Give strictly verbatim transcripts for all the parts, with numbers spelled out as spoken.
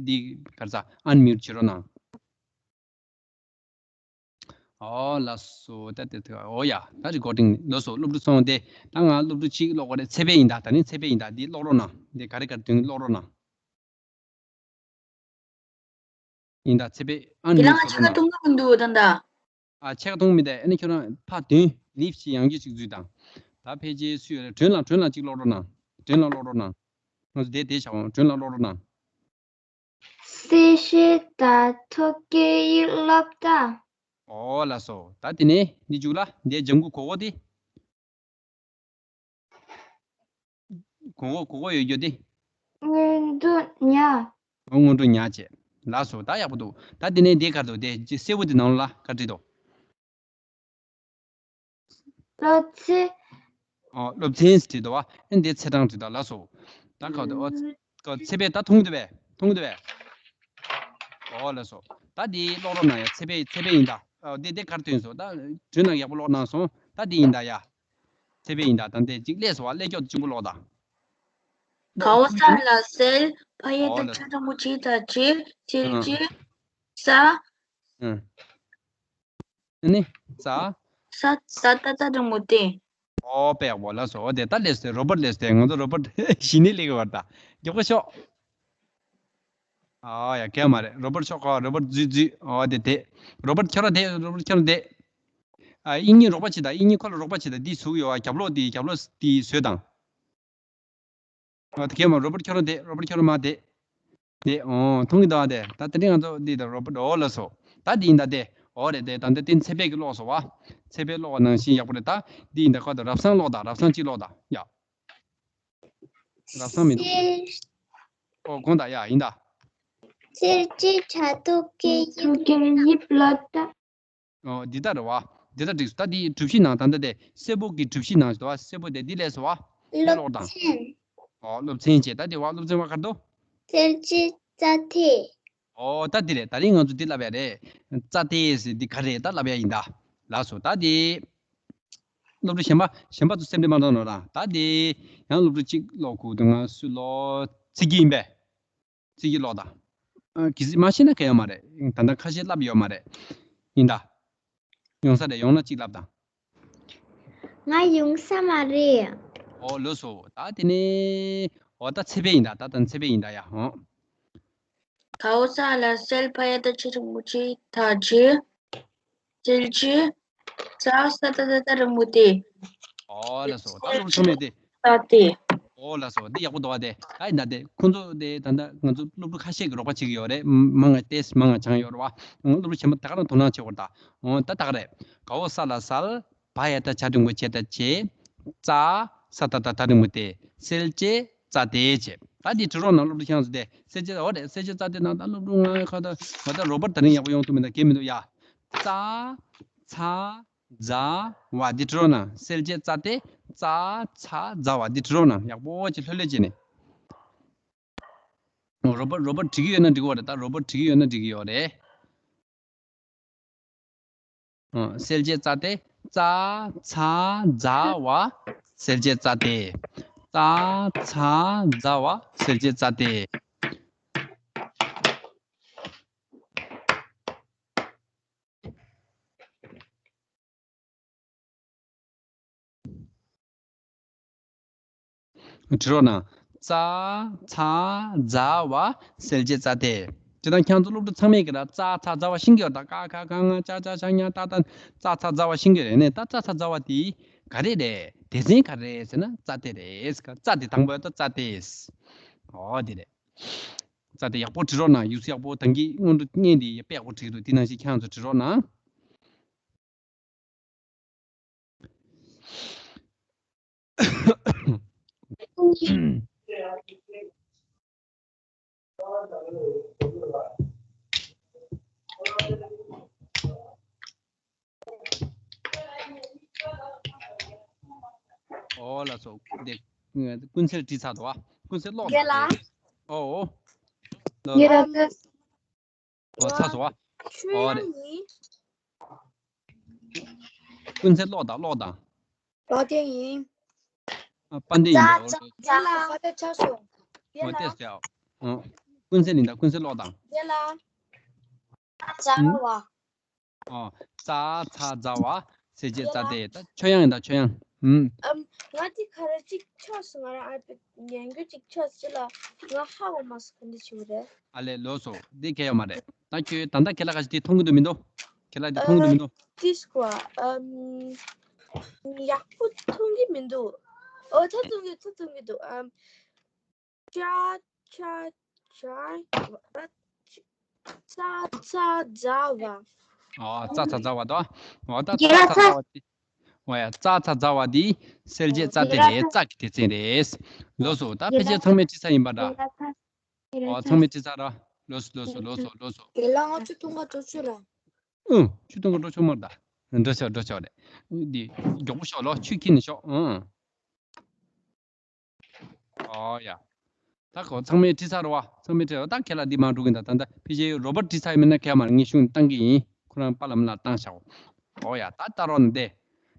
འདི་ག་རེ་ཟ། ཨན་མིའུཊ་བྱེད་རོགས་གནང་། ཨོ་ལགས་སོ། ད་དེ་དེ་ཨོ་ཡ། ད་རི་ཀོར་ཌིང་ལོས་སོ། སློབ་ཕྲུག་ཚོ་དེ་ད་ང་སློབ་ཕྲུག་གཅིག་ཀློག་གི་རེད། ཚེ་འཕེལ་ཡིན་ད། ད་ནི་ཚེ་འཕེལ་ཡིན་ད། འདི་ཀློག་རོགས་གནང་། འདི་ག་རེ་ག་རེ་འདོན་ཀློག་རོགས་གནང་། ཡིན་ད། ཚེ་འཕེལ་ཨན་དེ་ལ་མིའུཊ་ང་བྱེད་ཆ་ག་རོགས་གནང་། གཏོང་གི་མི་འདུག་ད་ད། ཨ་ཆེ་ག་གཏོང་མི་འདུག་ཨ་ནི་ཁྱོད་རང་ཕར་འདོན། ལིབ་ཞིག་ཡང་རྒྱུ་ཞིག་འཛུལ་དང་། ད་ཕལ་ཆེར་སུ་ཡོད་རེད། སྒྲོན་ལགས། སྒྲོན་ལགས་གཅིག་ཀློག་རོགས་གནང་། སྒྲོན་ལགས་ཀློག་རོགས་གནང་། ང་ཚོ་བསྡད་བསྡད་བྱ་འོང་། སྒྲོན་ལགས་ཀློག་རོགས་གནང་། གསལ་བཤད་དང་ཐོ་གའི་ཡིག་ཀློག་དང་། ཨོ་ལགས་སོ། ད་དེ་ནས་འདི་འཇུག་ལ་འདི་ལྗང་གུ་གོ་གོ་དེ། གོ་གོ་གོ་གོ་ཡོད་རྒྱུ་དེ། སྔོན་འགྲོ་ཉག་ཨོ་སྔོན་འགྲོ་ཉག་བྱས། ལགས་སོ། ད་ཡག་པོ་འདུག་ད་དེ་ནས་འདི་ག་རེ་འདུག་དེ་སེར་པོ་དེ་ནང་ལ་ག་རེ་འདུག་སློབ་ཚན། ཨོ་སློབ་ཚན་ཟེར་བྲིས་འདུག་བ། ཨེ་འདི་ཚེས་གྲངས་བྲིས་འདུག་ལགས་སོ། ད་ག་དུས་ཨོ་ག་ཚེ་འཕེལ་ད་མཐོང་གི་འདུག་པས། མཐོང་གི་འདུག་པས། ཨོ་ལགས་སོ། ད་འདི་ཀློག་རོགས་གནང་ཡ། ཚེ་འཕེལ། ཚེ་འཕེལ་ཡིན་ད། ཨོ་འདི་འདི་ག་རེ་ཐོན་སོང་། ད་དྲན་ན་ཡག་པོ་ཀློག་གནང་སོང་། ད་འདི་ཡིན་ད་ཡ། ཚེ་འཕེལ་ཡིན་ད། ད་འདི་གཅིག་སླེབས་སོང་བ། སླེབས་ཀྱོག་གཅིག་པོ་ཀློག་ད། གའོ་ས་ལ་སེལ། ཕ་ཡ་ད་ཨོ་ལགས། ཆ་དྲང་པོ་ཅིག་ད་ཅེ། སེལ་ཨ་ཅེ། ས། ཨ། ཨ་ནི། ས། ས་ས་ད་ད་དྲང་མོ་དེ། ཨོ་དཔེ་ཡག་པོ་ལགས་སོ། ཨོ་དེ་ད་སླེབས་སོང་། རོ་བར་ཊ་སླེབས་སོང་། ང་ཚོ་རོ་བར་ཊ་གཞི་ནས་སླེབས་ཀྱི་བར་ད། མགྱོགས་པོ་ཤོག་ཨོ་ཡ་གས་མ་རེད། རོ་བར་ཊ་ཤོག་ཁོ། རོ་བར་ཊ་འཛུལ་འཛུལ། ཨོ་དེ་དེ། རོ་བར་ཊ་ཁྱོད་རང་དེ། རོ་བར་ཊ་ཁྱོད་རང་དེ། ཨ་དབྱིག་གཉེན་རོགས་པ་བྱེད་ད། དབྱིག་གཉེན་ཁོ་ལ་རོགས་པ་བྱེད་ད། འདི་ཟུག་ཡོད་ཨ། རྒྱབ་ལོགས་དེ། རྒྱབ་ལོགས་དེ་བཟོས་དང་། ཨ་དེ་གས་མ། རོ་བར་ཊ་ཁྱོད་རང་དེ། རོ་བར་ཊ་ཁྱོད་རང་མ་དེ། དེ་ཨོ་མཐོང་གི་འདུག་ཨ། དེ་ད་དེ་རིང་ང་ཚོ་འདི་ད་རོ་བར་ཊ་ཨོ་ལགས་སོ། ད་འདི་ཡིན་ད་དེ། ཨོ་རེད་དེ། ད་འདི་ཏན་ཚེ་འཕེལ་གྱིས་ཀློག་སོང་བ། ཚེ་འཕེལ་ཀློག་པ་ནང་བཞིན་ཡག་པོ་རེད། ད་འདི་ཡིན་ད། ཁོ་ད་རབ་བཟང་ཀློག་ད། རབ་བཟང་གཅིག་ཀློག་ད་ཡ། རབ་བཟང་མི་འདུག་སེར། ཨོ་དགོངས་དག་ཡ། ཡིན་ད། སེར་བྱེས་ཆ་ཐོ་གའི་ཡིག་ཐོ་གའི་ཡིག་ཀློག་ད། ཨོ་འདི་ལྟར་རེད་བ། འདི་ལྟར་འགྲིག་སོང་། ད་འདི་གྲུ་བཞི་ནང་། ད་ལྟ་དེ་སེར་པོ་གི་གྲུ་བཞི་ནང་ཞིག་འདུག་བ། སེར་པོ་དེ་འདི་སླེབས་སོང་བ། འདི་ཀློག་དང་། སློབ་ཚན། ཨོ་སློབ་ཚན་བྱས། ད་དེ་བ་སློབ་ཚན་བ་ག་རེ་འདུག་སེར་བྱེས་རྩ་དེ། ཨོ་ད་འདི་རེད། ད་རིང་ང་ཚོ་འདི་བསླབ་ཡ་རེད། རྩ་དེ་ཟེར་འདི་ག་རེད། ད་བསླབ་ཡ་ཡིན་ད། ལགས་སོ། ད་འདི་སློབ་ཕྲུག་གཞན་པ། གཞན་པ་ཚོ་སེམས་ཁྲལ་མ་གཏོང་རོགས་གནང་། ད་འདི་ཡང་སློབ་ཕྲུག་གཅིག་ཀློག་དགོས་འདུག་ང་སུ་ཀློག་ཚིག་གི་ཡིན་པས། ཚིག་གི་ཀློག་དང་། ཨ་གི་སི་མ་ཤེས་ན་གལ་ཡོད་མ་རེད། ད་ལྟ་ཁ་ཤས་བསླབ་ཡོད་མ་རེད། ཡིན་ད། ཡོང་ས་རེད། ཡོང་ན་གཅིག་བསླབ་དང་། ང་ཡོང་ས་མ་རེད། ཨོ་ལགས་སོ། ད་དེ་ནས་ཨོ་ད་ཚེ་འཕེལ་ཡིན་ད། ད་ད་ཚེ་འཕེལ་ཡིན་ད་ཡ། ཨོ། གའོ་ས་ལ་སེལ། ཕ་ཡ་ད་ཆ་དྲང་པོ་ཅིག་ད་ཅེ། སེལ་བྱེས། ས་ས་ད་ད་ད་དྲང་མོ་དེ། ཨོ་ལགས་སོ། ད་སློབ་ཕྲུག་ཚང་མས་དེ། ད་དེ། ཨོ་ལགས་སོ། འདི་ཡག་པོ་འདུག་བ། དེ་ད་ཡིན་ད། དེ་ཁོང་ཚོ་དེ་ད་ལྟ་ང་ཚོ་སློབ་ཕྲུག་ཁ་ཤས་ཀྱིས་རོགས་པ་བྱེད་ཀྱི་ཡོད་རེད། མང་ང་ཏེས་མང་ང་བྱང་ཡོད་རེད་བ། སློབ་ཕྲུག་གཞན་པ་ད་ག་རང་དོ་སྣང་བྱེད་དགོས་རེད་ད། ཨོ་ད་ད་ག་རེད། གའོ་ས་ལ་སལ། བ་ཡ་ད་ཆ་དྲང་པོ་ཅིག་ད་ཅེ། ཙ། ས་ད་ད་ད་དྲང་པོ་དེ། སེལ་བྱེས་རྩ་དེ་བྱས། ད་འདི་བྲི་རོགས་གནང་། སློབ་ཕྲུག་ཁྱེད་རང་ཚོ་དེ་སེལ་བྱེས། ཨོ་རེད། སེལ་བྱེས་རྩ་དེ་ནང་ད་སློབ་ཕྲུག་ང་ཁ་ད་ང་ད་རོ་བར་ཊ་ད་རིང་ཡག་པོ་ཡོང་ཐུབ་མི་འདུག་གལ་མི་འདུག་ཡ། ཙ། ཚ། ཛ། ཝ། འདི་བྲི་རོགས་གནང་། སེལ་བྱེས་རྩ་དེ། ཙ། ཚ། ཛ། ཝ། འདི་བྲི་རོགས་གནང་། ཡག་པོ་བྱས་ལྷོད་ལྷོད་བྱས་ནས། རོ་བར་ཊ་རོ་བར་ཊ་བྲི་གི་ཡོད་ན་འགྲིག་གི་ཡོད་རེད། ད་རོ་བར་ཊ་བྲི་གི་ཡོད་ན་འགྲིག་གི་ཡོད་རེད། ཨ་སེལ་བྱེས་རྩ་དེ། ཙ། ཚ། ཛ། ཝ། སེལ་བྱེས་རྩ་དེ། ཙ། ཚ། ཛ། ཝ། སེལ་བྱེས་རྩ་དེ། བྲི་རོགས་གནང་། ཙ། ཚ། ཛ། ཝ། སེལ་བྱེས་རྩ་དེ། སྤྱིར་བཏང་ཁྱེད་ཚོ་སློབ་ཕྲུག་ཚང་མས་ཀྱི་ལ་ཙ་ཚ་ཛ་ཝ་ཤེས་ཀྱི་ཡོད། ད་ཀ་ཁ་ག་ང་ཅ་ཆ་ཇ་ཉ་ཏ་ཏ། ཙ་ཚ་ཛ་ཝ་ཤེས་ཀྱི་རེད། ནས་ད་ཙ་ཚ་ཛ་ཝ་དེ་ག་རེ་རེད། སྡེ་ཚན་ག་རེ་རེད་ཟེར་ན་རྩ་དེ་རེད། ཙ་དེ་དང་པོ་ཡོད་ད། རྩ་དེ། ཨོ་དེ་རེད། རྩ་དེ་ཡག་པོ་བྲི་རོགས་གནང་། ཡིག་གཟུགས་ཡག་པོ། ད་གིན་སྔོན་འགྲོ་བརྙན་དེ་དཔེ་ཡག་པོ་བྲིས་འདུག་དེ་ནང་བཞིན་ཁྱེད་རང་ཚོ་བྲི་རོགས་གནང་། ཨོ་ལགས་སོ། དེ་ཀུན་གསལ་བྲིས་ཚར་འདུག་ཨ། ཀུན་གསལ་ཀློག་དང་། ཨོ་ཨོ། ཨོ་ཚར་སོང་ཨ། ཨོ་རེད། ཀུན་གསལ་ཀློག་དང་། ཀློག་དང་། ཀློག་དེ་ཡིན། ཨ་དཔལ་ལྡན་ཡིན་པས། ཨོ་ལགས། ཨོ་ལྟས་སོ་ཡ། ཨོ། ཀུན་གསལ་ཡིན་ད། ཀུན་གསལ་ཀློག་དང་། དེ་ལ་ཛ་ཧུམ། བ། ཨོ། ཙ་ཚ་ཛ་བ། གསལ་བྱེད་ཙ་སྟེ། ད་ཆོས་དབྱངས་ཡིན་ད། ཆོས་དབྱངས། ཧུམ། ཨམ། ང་དེ་ག་རེ་གཅིག་ཆགས་སོང་། ང་རང་ཨ་ཕའི་ཉན་རྒྱུ་གཅིག་ཆགས་སོང་ལ། ང་ཧ་གོ་མ་སོང་ག་འདྲ་བྱེད་དགོས་རེད། ཨ་ལས། ལོས་སོ། འདི་གལ་ཡོད་མ་རེད། ད་ཁྱོད་ད་ལྟ་ཁྱེད་ལ་ག་ཞིག་དེ་མཐོང་གི་འདུག་མི་འདུག་ཁྱེད་ལ་དེ་མཐོང་གི་འདུག་མི་འདུག་དེ་སྐོར། ཨམ། ཡག་པོ་མཐོང་གི་མི་འདུག་ཨོ། ད་མཐོང་གི། ད་མཐོང་གི་འདུག་ཨམ། ཅ་ཆ་ཅ། ཙ་ཚ་ཛ་བ། ཨོ། ཙ་ཚ་ཛ་བ་དོ། ཨོ། ད་ཙ་ཚ་ཛ་བ་དེ། ཨོ་ཡ། ཙ་ཚ་ཛ་བ་དེ་གསལ་བྱེད་ཙ་སྟེ་རེད། ཙ་གི་སྡེ་ཚན་རེད། ལོས་སོ། ད་ཕལ་ཆེར་ཚང་མས་བྲིས་ཚར་ཡིན་པ་འདྲ། ཨོ། ཚང་མས་བྲིས་ཚར་ར། ལོས་སོ། ལོས་སོ། ལོས་སོ། ལོས་སོ། དེ་ལ་ང་ཆུ་འཐུང་ག་འགྲོ་ཆོག་ལ། ཨུ། ཆུ་འཐུང་ག་འགྲོ་ཆོག་མ་རེད་ད། འགྲོ་ཆོག་འགྲོ་ཆོག་རེད། འདི་མགྱོགས་པོ་ཤོག་ལོ། ཆུ་འཁྱེར་ནས་ཤོག་ཨང་། ཨོ་ཡ། ད་ཁོ་ཚང་མས་བྲིས་ཚར་རེད་བ། ཚང་མས་བྲིས་རེད་བ། ད་ཁྱེད་ལ་འདི་མ་འགྲོ་གི་ཡིན་ད། ད་ད་ཕལ་ཆེར་རོ་བར་བྲིས་ཚར་ཡོད་མིན་ན་ཁྱེད་མར་ངས་ཤུགས་བཏང་གི་ཡིན། ཁོ་རང་པཱ་ལགས་མི་ལ་བཏང་བཞག་ཨོ་ཡ། ད་ལྟ་རོགས་གནང་སྟེ།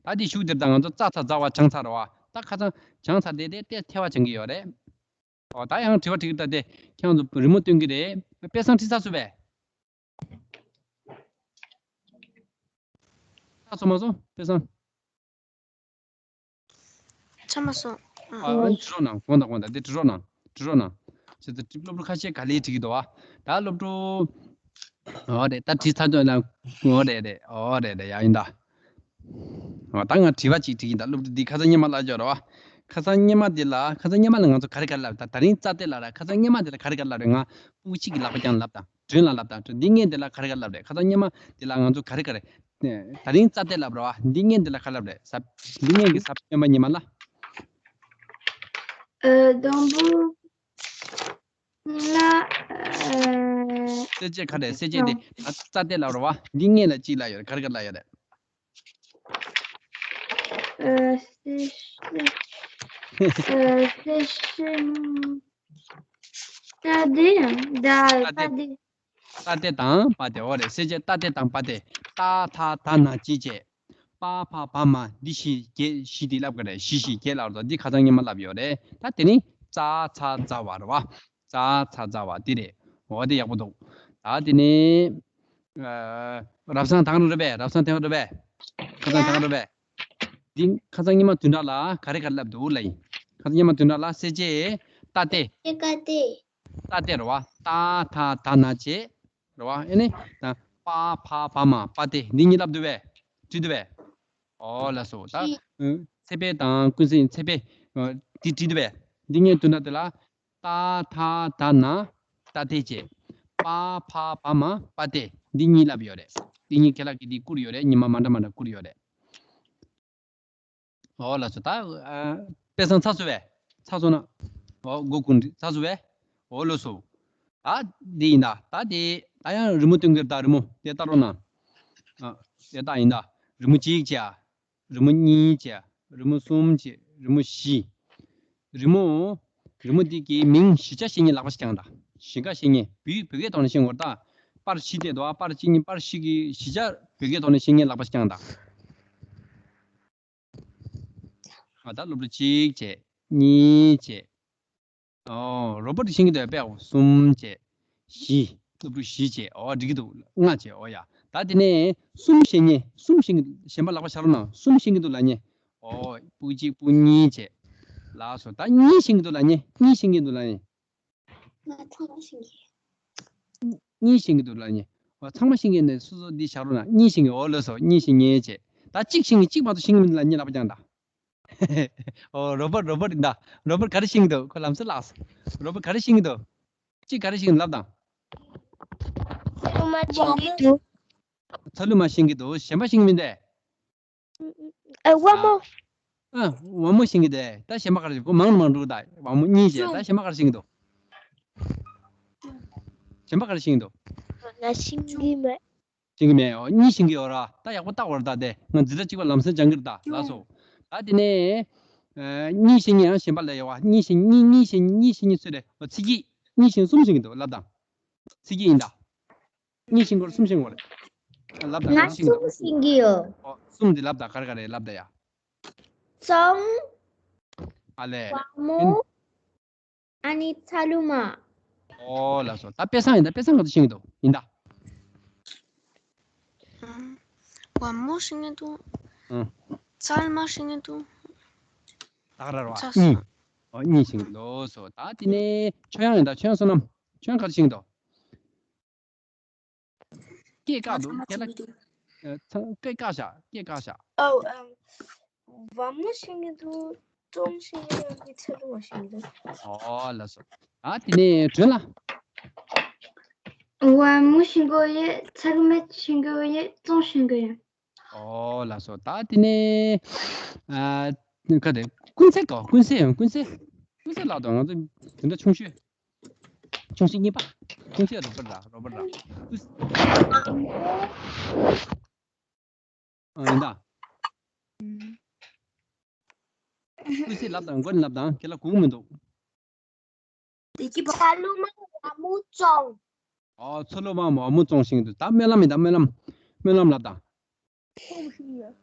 ད་འདི་ཤུགས་དེར་ད་ང་ཚོ་ཙ་ཚ་ཛ་བ་སྦྱངས་ཚར་རེད་བ། ད་ཁ་སང་སྦྱངས་ཚར་དེ་དེ་དེ་ཐལ་བ་སྦྱང་གི་ཡོད་རེད། ཨོ། ད་ཡང་དྲི་བ་དྲི་གི་ད། དེ་ཁྱེད་རང་ཚོ་རི་མོ་སྟོན་གི་རེད། དཔེ་བཟང་བྲིས་ཚར་སོང་བས། ཚར་སོང་མ་སོང་དཔེ་བཟང་། ཚར་མ་སོང་། ཨ། ཨ། དྲི་རོགས་གནང་། དགོངས་དག་དགོངས་དག་དེ་དྲི་རོགས་གནང་། དྲི་རོགས་གནང་། ཅེས་ཏེ་སློབ་ཕྲུག་ཁ་ཤས་ག་ལེར་དྲི་གི་འདུག་བ། ད་སློབ་ཕྲུག་ཨོ་རེད། ད་དྲི་ཚར་དུས་ན། ཨོ་རེད་རེད། ཨོ་རེད་རེད། ཡ་ཡིན་ད། ཨོ། ད་ང་དྲི་བ་གཅིག་དྲི་གི་ཡིན་ད། སློབ་ཕྲུག་འདི་ཁ་སང་སྔོན་མ་ལབ་ཡོད་རེད་བ། ཁ་སང་སྔོན་མ་འདི་ལ། ཁ་སང་སྔོན་མ་ལ་ང་ཚོ་ག་རེ་ག་རེ་ལབ་ད། ད་རིང་ཙ་སྟེ་ལབ་ར། ཁ་སང་སྔོན་མ་འདི་ལ་ག་རེ་ག་རེ་ལབ་རེད། ང་སྤུ་གུ་གཅིག་གི་ལག་པ་བརྐྱངས་ལབ་དང་། མགྲོན་ལ་ལབ་དང་། འདི་སྔོན་འདི་ལ་ག་རེ་ག་རེ་ལབ་རེད། ཁ་སང་སྔོན་མ་འདི་ལ་ང་ཚོ་ག་རེ་ག་རེ། ད་རིང་ཙ་སྟེ་ལབ་རེད་བ། འདི་སྔོན་འདི་ལ་ག་ལབ་རེད། གཟའ། འདི་སྔོན་གྱི་གཟའ་སྤེན་པ་ཉི་མ་ལ། ཨ། དང་པོ་ལ། ཨ། གསལ་བྱེད་ག་རེ། གསལ་བྱེད་འདི་ཙ་སྟེ་ལབ་རེད་བ། འདི་སྔོན་ལ་གཅིག་ལབ་ཡོད་རེད། ག་རེ་ག་རེ་ལབ་ཡོད་རེད། ཨ། གསལ་བྱེད། ཨ། གསལ་བྱེད། ཙ་སྟེ། ད། ཙ་སྟེ། ཙ་སྟེ། ཙ་སྟེ་དང་པ་སྟེ། འོ་རེད། གསལ་བྱེད་ཙ་སྟེ་དང་པ་སྟེ། ཏ་ཐ་ད་ན་ཅི་བྱས། པ་ཕ་བ་མ། འདི་བཞི་བརྒྱད། བཞི་འདི་ལབ་ག་རེད། བཞི་བཞི་བརྒྱད་ལབ་རེད། འདི་ཁ་སང་སྔོན་མ་ལབ་ཡོད་རེད། ད་དེ་ནི་ཙ་ཚ་ཛ་བ་རེད་བ། ཙ་ཚ་ཛ་བ་འདི་རེད། འོ་དེ་ཡག་པོ་འདུག་ད་དེ་ནི། ཨ། རབ་བཟང་དང་རུ་རེད་པས། རབ་བཟང་དང་རུ་རེད་པས། ཁ་སང་དང་རུ་རེད་པས། འདི་ཁ་སང་སྔོན་མ་བདུན་ཕྲག་ལ་ག་རེ་ག་རེ་ལབ་འདུག་ལབ་ཡིན། ཁ་སང་སྔོན་མ་བདུན་ཕྲག་ལ་གསལ་བྱེད་ཙ་སྟེ། ཙ་སྟེ། ཙ་སྟེ་རེད་བ། ཏ་ཐ་ད་ན་བྱས་རེད་བ། ཨེ་ནི་ད་པ་ཕ་བ་མ་པ་སྟེ། འདི་གཉིས་ལབ་འདུག་བས། བྲིས་འདུག་བས། ཨོ་ལགས་སོ། ད་ཚེ་འཕེལ་དང་ཀུན་གསལ། ཚེ་འཕེལ། འདི་བྲིས་འདུག་བས། འདི་གཉིས་བདུན་ཕྲག་དེ་ལ། ཏ་ཐ་ད་ན་ཏ་སྟེ་བྱས། པ་ཕ་བ་མ་པ་སྟེ། འདི་གཉིས་ལབ་ཡོད་རེད། འདི་གཉིས་ཁྱེད་ལ་གི་འདི་བསྐུར་ཡོད་རེད། ཉི་མ་མ་འདྲ་མ་འདྲ་བསྐུར་ཡོད་རེད། ཨོ་ལགས་སོ། ད། ཨ། དཔེ་བཟང་ཚར་སོང་བས། ཚར་སོང་ན། ཨོ། མགོ་ཀུན་ཚར་སོང་བས། ཨོ་ལགས་སོ། ད་འདི་ཡིན་ད། ད་དེ་ད་ཡང་རི་མོ་སྟོན་གི་རེད་ད། རི་མོ་དེ་ལྟ་རོགས་གནང་། ཨ། དེ་ལྟ་ཡིན་ད། རི་མོ་གཅིག་བྱས། རི་མོ་གཉིས་བྱས། རི་མོ་གསུམ་བྱས། རི་མོ་བཞི། རི་མོ། རི་མོ་འདི་གི་མིང་གཞིས་ཆགས་བཤད་མཁན་ལག་པ་ཞིག་བརྐྱངས་དང་། གཞིས་ཀ་བཤད་མཁན། བོད། བོད་སྐད་ཐོག་ནས་བཤད་དགོས་རེད་ད། པར་བཞི་བསྡད་འདུག་ཨ། པར་གཅིག་གཉིས། པར་བཞི་གི་གཞིས་ཆགས་བོད་སྐད་ཐོག་ནས་བཤད་མཁན་ལག་པ་ཞིག་བརྐྱངས་དང་། ཨ། ད་སློབ་ཕྲུག་གཅིག་བྱས། གཉིས་བྱས། ཨོ། རོ་པོ་ཊི་ཤེས་ཀྱི་འདུག་པས། གསུམ་བྱས། བཞི། སློབ་ཕྲུག་བཞི་བྱས། ཨོ། འགྲིག་གི་འདུག་ལྔ་བྱས། ཨོ་ཡ། ད་དེ་ནས་གསུམ་ཤེས་མཁན། གསུམ་ཤེས་མཁན། གཞན་པ་ལག་པ་བྱ་རོགས་གནང་། གསུམ་ཤེས་ཀྱི་འདུག་ལབ་མཁན། ཨོ། སྤུ་གུ་གཅིག་སྤུ་གུ་གཉིས་བྱས། ལགས་སོ། ད་གཉིས་ཤེས་ཀྱི་འདུག་ལབ་མཁན། གཉིས་ཤེས་ཀྱི་འདུག་ལབ་མཁན། ང་ཚང་མ་ཤེས་ཀྱི། གཉིས་ཤེས་ཀྱི་འདུག་ལབ་མཁན། ཨོ། ཚང་མ་ཤེས་མཁན་ནས་སོ་སོ་འདི་བྱ་རོགས་གནང་། གཉིས་ཤེས་མཁན། ཨོ་ལགས་སོ། གཉིས་ཤེས་མཁན་བྱས། ད་གཅིག་ཤེས་མཁན། གཅིག་མ་གཏོགས་ཤེས་མཁན་མི་འདུག་ལབ་མཁན་ལག་པ་བརྐྱངས་དང་། ཨོ། རོ་པོ། རོ་པོ་ཡིན་ད། རོ་པོ་ག་རེ་ཤེས་ཀྱི་འདུག་ཁོ་ལམ་སེང་ལགས་སོ། རོ་པོ་ག་རེ་ཤེས་ཀྱི་འདུག་གཅིག་ག་རེ་ཤེས་ཀྱི་འདུག་ལབ་དང་། ཚ་ལུ་མ་ཤེས་ཀྱི་འདུག་ཚ་ལུ་མ་ཤེས་ཀྱི་འདུག་གཞན་པ་ཤེས་ཀྱི་མིན་ཏེ། ཨ། ཝ་མོ། ཨ། ཝ་མོ་ཤེས་ཀྱི་འདུག་ད་གཞན་པ་ག་རེ་ཤེས། ཁོ་མང་དུ་མང་དུ་འགྲོ་ད། ཝ་མོ་གཉིས་བྱས། ད་གཞན་པ་ག་རེ་ཤེས་ཀྱི་འདུག་གཞན་པ་ག་རེ་ཤེས་ཀྱི་འདུག་ང་ཤེས་ཀྱི་མེད། ཤེས་ཀྱི་མེད། ཨོ། གཉིས་ཤེས་ཀྱི་ཡོད་ར། ད་ཡག་པོ་བལྟ་དགོས་རེད་ད། དེ་ང་འཛིན་གྲྭ་གཅིག་པ་ལམ་སེང་སྦྱང་གི་རེད་ད། ལགས་སོ། ད་དེ་ནས། ཨ། གཉིས་ཤེས་མཁན་ཡང་གཞན་པ་ལ་ཡོད་བ། གཉིས་ཤེས་གཉིས། གཉིས་ཤེས་གཉིས་ཤེས་གཉིས་ཚོད་རེད། ཨོ། ཚིག་གི། གཉིས་ཤེས་གསུམ་ཤེས་ཀྱི་འདུག་ལབ་དང་། ཚིག་གི་ཡིན་ད། གཉིས་ཤེས་སྐོར་གསུམ་ཤེས་སྐོར། ལབ་དང་། ང་གསུམ་ཤེས་ཀྱི་འདུག་གསུམ་ཤེས་ཀྱི་ཡོད། ཨོ། གསུམ་འདི་ལབ་དང་། ག་རེ་ག་རེ་ལབ་དང་ཡ། ཙོང་། ཨ་ལས། ཝ་མོ། ཨ་ནི་ཚ་ལུ་མ། ཨོ་ལགས་སོ། ད་དཔེ་བཟང་ཡིན་ད། དཔེ་བཟང་ག་ཚོད་ཤེས་ཀྱི་འདུག་ཡིན་ད། ཝ་མོ་ཤེས་ཀྱི་འདུག་ཨང་། ཚལ་མ་ཤེས་ཀྱི་འདུག་ད་ག་རེ་རེད་བ། ཚ་གཉིས། ཨོ་གཉིས་ཤེས་ཀྱི་འདུག་སོ། ད་དེ་ནས་ཆོས་དབྱངས་ཡིན་ད། ཆོས་དབྱངས་བསོད་ནམས། ཆོས་དབྱངས་ག་ཚོད་ཤེས་ཀྱི་འདུག་སྐད་བཀག་འདུག་སྐད་ལ། ཨ། ཚ། སྐད་བཀག་བཞག་སྐད་བཀག་བཞག་ཨོ། ཨམ། ཝ་མོ་ཤེས་ཀྱི་འདུག་ཙོང་ཤེས་ཀྱི་འདུག་ཚ་ལུ་མ་ཤེས་ཀྱི་འདུག་ཨོ་ལགས་སོ། ཨ་དེ་ནས་སྒྲོན་ལགས། ཝ་མོ་ཤེས་ཀྱི་ཡོད། ཚ་ལུ་མ་ཤེས་ཀྱི་ཡོད། ཙོང་ཤེས་ཀྱི་ཡོད། ཨོ་ལགས་སོ། ད་དེ་ནས་ཨ་ག་རེ། ཀུན་གསལ་གོ། ཀུན་གསལ་ཡང་ཀུན་གསལ། ཀུན་གསལ་ལགས་དང་ང་ཚོ་དེ་འདྲ་ཆུང་ཤོས། ཆུང་ཤོས་གཉིས་པ། ཆུང་ཤོས་རོ་པར་ར། རོ་པར་ར། ཨ་ཡིན་ད། ཀུན་གསལ་ལབ་དང་། མགོ་ནས་ལབ་དང་། ཁྱེད་ལ་གོ་གི་མི་འདུག་དེ་གི་ཚ་ལུ་མ་ཝ་མོ་ཙོང་། ཨོ་ཚ་ལུ་མ་ཝ་མོ་ཙོང་ཤེས་ཀྱི་འདུག་ད་སྨོན་ལམ་ཡིན་ད། སྨོན་ལམ། སྨོན་ལམ་ལབ་དང་། ཙོང་ཤེས་ཀྱི་ཡོད།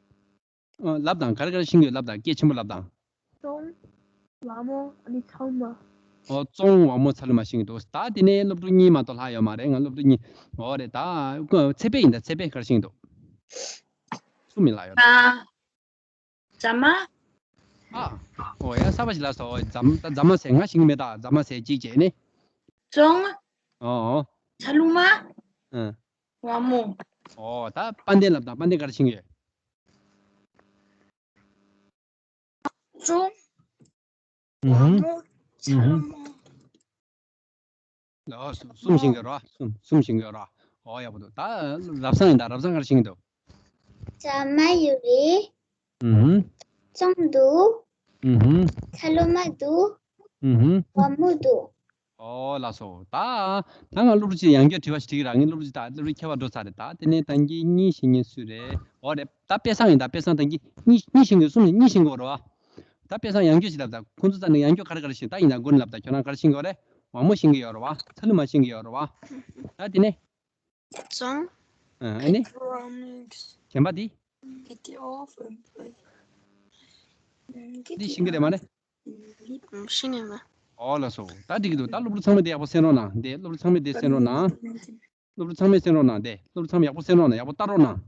ཨ་ལབ་དང་། ག་རེ་ག་རེ་ཤེས་ཀྱི་ཡོད་ལབ་དང་། སྐད་ཆེན་པོ་ལབ་དང་། ཙོང་། ཝ་མོ། ཨ་ནི་ཚ་ལུ་མ། ཨོ་ཙོང་ཝ་མོ་ཚ་ལུ་མ་ཤེས་ཀྱི་འདུག་ད་དེ་ནས་སློབ་ཕྲུག་གཉིས་མ་གཏོགས་ལྷག་ཡོད་མ་རེད། ང་སློབ་ཕྲུག་གཉིས། ཨོ་རེད་ད། ཚེ་འཕེལ་ཡིན་ད། ཚེ་འཕེལ་ག་རེ་ཤེས་ཀྱི་འདུག་གསུམ་ཡིན་ལ་ཡོད་རེད། ཨ། རྫ་མ། ཨ། ཨོ་ཡ་གསར་པ་ཞིག་ལབ་སོང་། རྫ་མ། ད་རྫ་མ་ཟེར་ང་ཤེས་ཀྱི་མེད་ད། རྫ་མ་ཟེར་གཅིག་བྱས་ནས། ཙོང་། ཨོ། ཚ་ལུ་མ། ཨ། ཝ་མོ། ཨོ་ད་དཔལ་ལྡན་ལབ་དང་། དཔལ་ལྡན་ག་རེ་ཤེས་ཀྱི་ཡོད། ཙོང་། ཝ་ཨུ་ཧུམ། མོ། ཚ་ལུ་མ། ཨོ་གསུམ་ཤེས་ཀྱི་ཡོད་རེད་བ། གསུམ། གསུམ་ཤེས་ཀྱི་ཡོད་རེད་བ། ཨོ་ཡག་པོ་འདུག་ད་རབ་བྱུང་ཡིན་ད། རབ་བྱུང་ག་རེ་ཤེས་ཀྱི་འདུག་རྫ་མ་ཡོད་རེད། ཨུ་ཧུམ། ཙོང་འདུག་ཨུ་ཧུམ། ཚ་ལུ་མ་འདུག་ཨུ་ཧུམ། ཝ་མོ་འདུག་ཨོ་ལགས་སོ། ད་ད་ང་སློབ་ཕྲུག་ཅིག་ཡང་བསྐྱར་དྲི་བ་ཞིག་དྲིས་ཀྱི་ར། ངས་སློབ་ཕྲུག་ཅིག་ད་སློབ་ཕྲུག་ཁྱད་པར་འགྲོ་ཚར་རེད། ད་དེ་ནས་ད་གིན་གཉིས་ཤེས་མཁན་སུ་རེད། ཨོ་རེད། ད་དཔེ་བཟང་ཡིན་ད། དཔེ་བཟང་ད་གིན་གཉིས། གཉིས་ཤེས་ཀྱི་ཡོད། གསུམ་ནས་གཉིས་ཤེས་ཀྱི་ཡོད་རེད་བ། ད་དཔེ་བཟང་ཡང་བསྐྱར་ཞིག་ལབ་ད། ཁོང་ཚོ་རྩ་ནས་ཡང་བསྐྱར་ག་རེ་ག་རེ་ཤེས། ད་ཡིན་ད། མགོ་ནས་ལབ་ད། ཁྱོད་རང་ག་རེ་ཤེས་ཀྱི་ཡོད་རེད། ཝ་མོ་ཤེས་ཀྱི་ཡོད་རེད་བ། ཚ་ལུ་མ་ཤེས་ཀྱི་ཡོད་རེད་བ། ད་དེ་ནས། ཙོང་། ཨ་ནི། གཞན་པ་དེ། འདི་ཤེས་ཀྱི་རེད་མ་རེད། ཤེས་ཀྱི་མ། ཨོ་ལགས་སོ། ད་འགྲིག་གི་འདུག་ད་སློབ་ཕྲུག་ཚང་མས་དེ་ཡག་པོ་གསན་རོགས་གནང་། དེ་སློབ་ཕྲུག་ཚང་མས་དེ་གསན་རོགས་གནང་། སློབ་ཕྲུག་ཚང་མས་གསན་རོགས་གནང་། དེ་སློབ་ཕྲུག་ཚང་མས་ཡག་པོ་གསན་རོགས་གནང་། ཡག་པོ་ལྟ་རོགས་གནང་།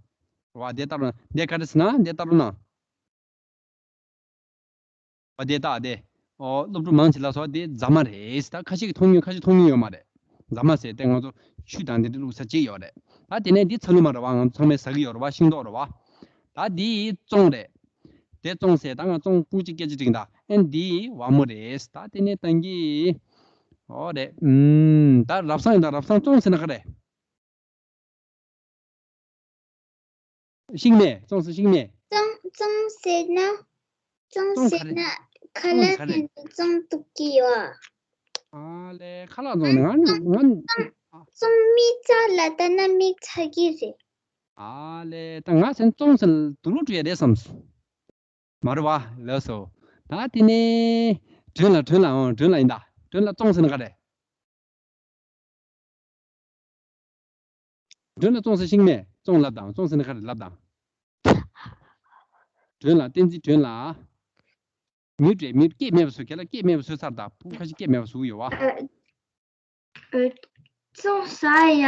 བ་དེ་ལྟ་རོགས་གནང་། དེ་ག་རེ་ཟེར་ན་དེ་ལྟ་རོགས་གནང་། བ་དེ་ལྟ་དེ། ཨོ་སློབ་ཕྲུག་མང་ཆེ་ལ་སོགས་དེ་རྫ་མ་རེད། ད་ཁ་ཤས་ཀྱིས་མཐོང་མྱོང་། ཁ་ཤས་མཐོང་མྱོང་ཡོད་མ་རེད། རྫ་མ་ཟེར་དེ་ང་ཚོ་ཆུ་དང་དེ་འདྲ་བླུགས་ས་ཅིག་ཡོད་རེད། ད་དེ་ནས་འདི་ཚ་ལུ་མ་རེད་བ། ང་ཚོ་ཚང་མས་ཟ་གི་ཡོད་རེད་བ། ཤིང་ཏོག་རེད་བ། ད་འདི་ཙོང་རེད། དེ་ཙོང་ཟེར་ད་ང་ཙོང་ཀུང་ཅིག་སྐད་ཆ་དྲིས་ད། ཨན་འདི་ཝ་མོ་རེད། ད་དེ་ནས་ད་གིན། ཨོ་རེད། ཨུམ། ད་རབ་བྱུང་ཡིན་ད། རབ་བྱུང་ཙོང་ཟེར་ན་ག་རེ། ཤིང་མེད། ཙོང་ཟེར་ཤིང་མེད། ཙོང་ཙོང་ཟེར་ན། ཙོང་ཙོང་ག་ཟེར་རེད། ན་ཁ་ལག་ཙོང་ག་རེད། ཟེར་ན་ཙོང་གཏུབ་ཀྱི་ཡོད། ཨ་ལས་ཁ་ལག་བཙོང་ནས་ང་ང་། ཙོང་མིག་ཚ་ལ་ལྟ་ན་མིག་ཚ་གི་རེད། ཨ་ལས་ད་ང་ཚོ་ཙོང་ཟེར་དུག་ལོག་བྲིས་ཡ་རེད་བསམས། མ་རེད་བ། ལགས་སོ། ད་དེ་ནས་སྒྲོན་ལ། སྒྲོན་ལ། ཨོ་སྒྲོན་ལ་ཡིན་ད། སྒྲོན་ལ་ཙོང་ཟེར་ན་ག་རེ། སྒྲོན་ལ་ཙོང་ཟེར་ཤེས་ཀྱི་མེད། ཙོང་ལབ་དང་། ཙོང་ཟེར་ན་ག་རེ་ལབ་དང་། སྒྲོན་ལ། བསྟན་འཛིན་སྒྲོན་ལ། མིའུཊ་རེད། མིའུཊ། སྐད་མེད་པ་བཟོས། ཁྱེད་ལ་སྐད་མེད་པ་བཟོས་ཚར་ད། ཕྲུ་གུ་ཁ་ཤས་སྐད་མེད་པ་བཟོ་གི་ཡོད་བ། ཨ། ཨ། ཙོང་ཟ་ཡ།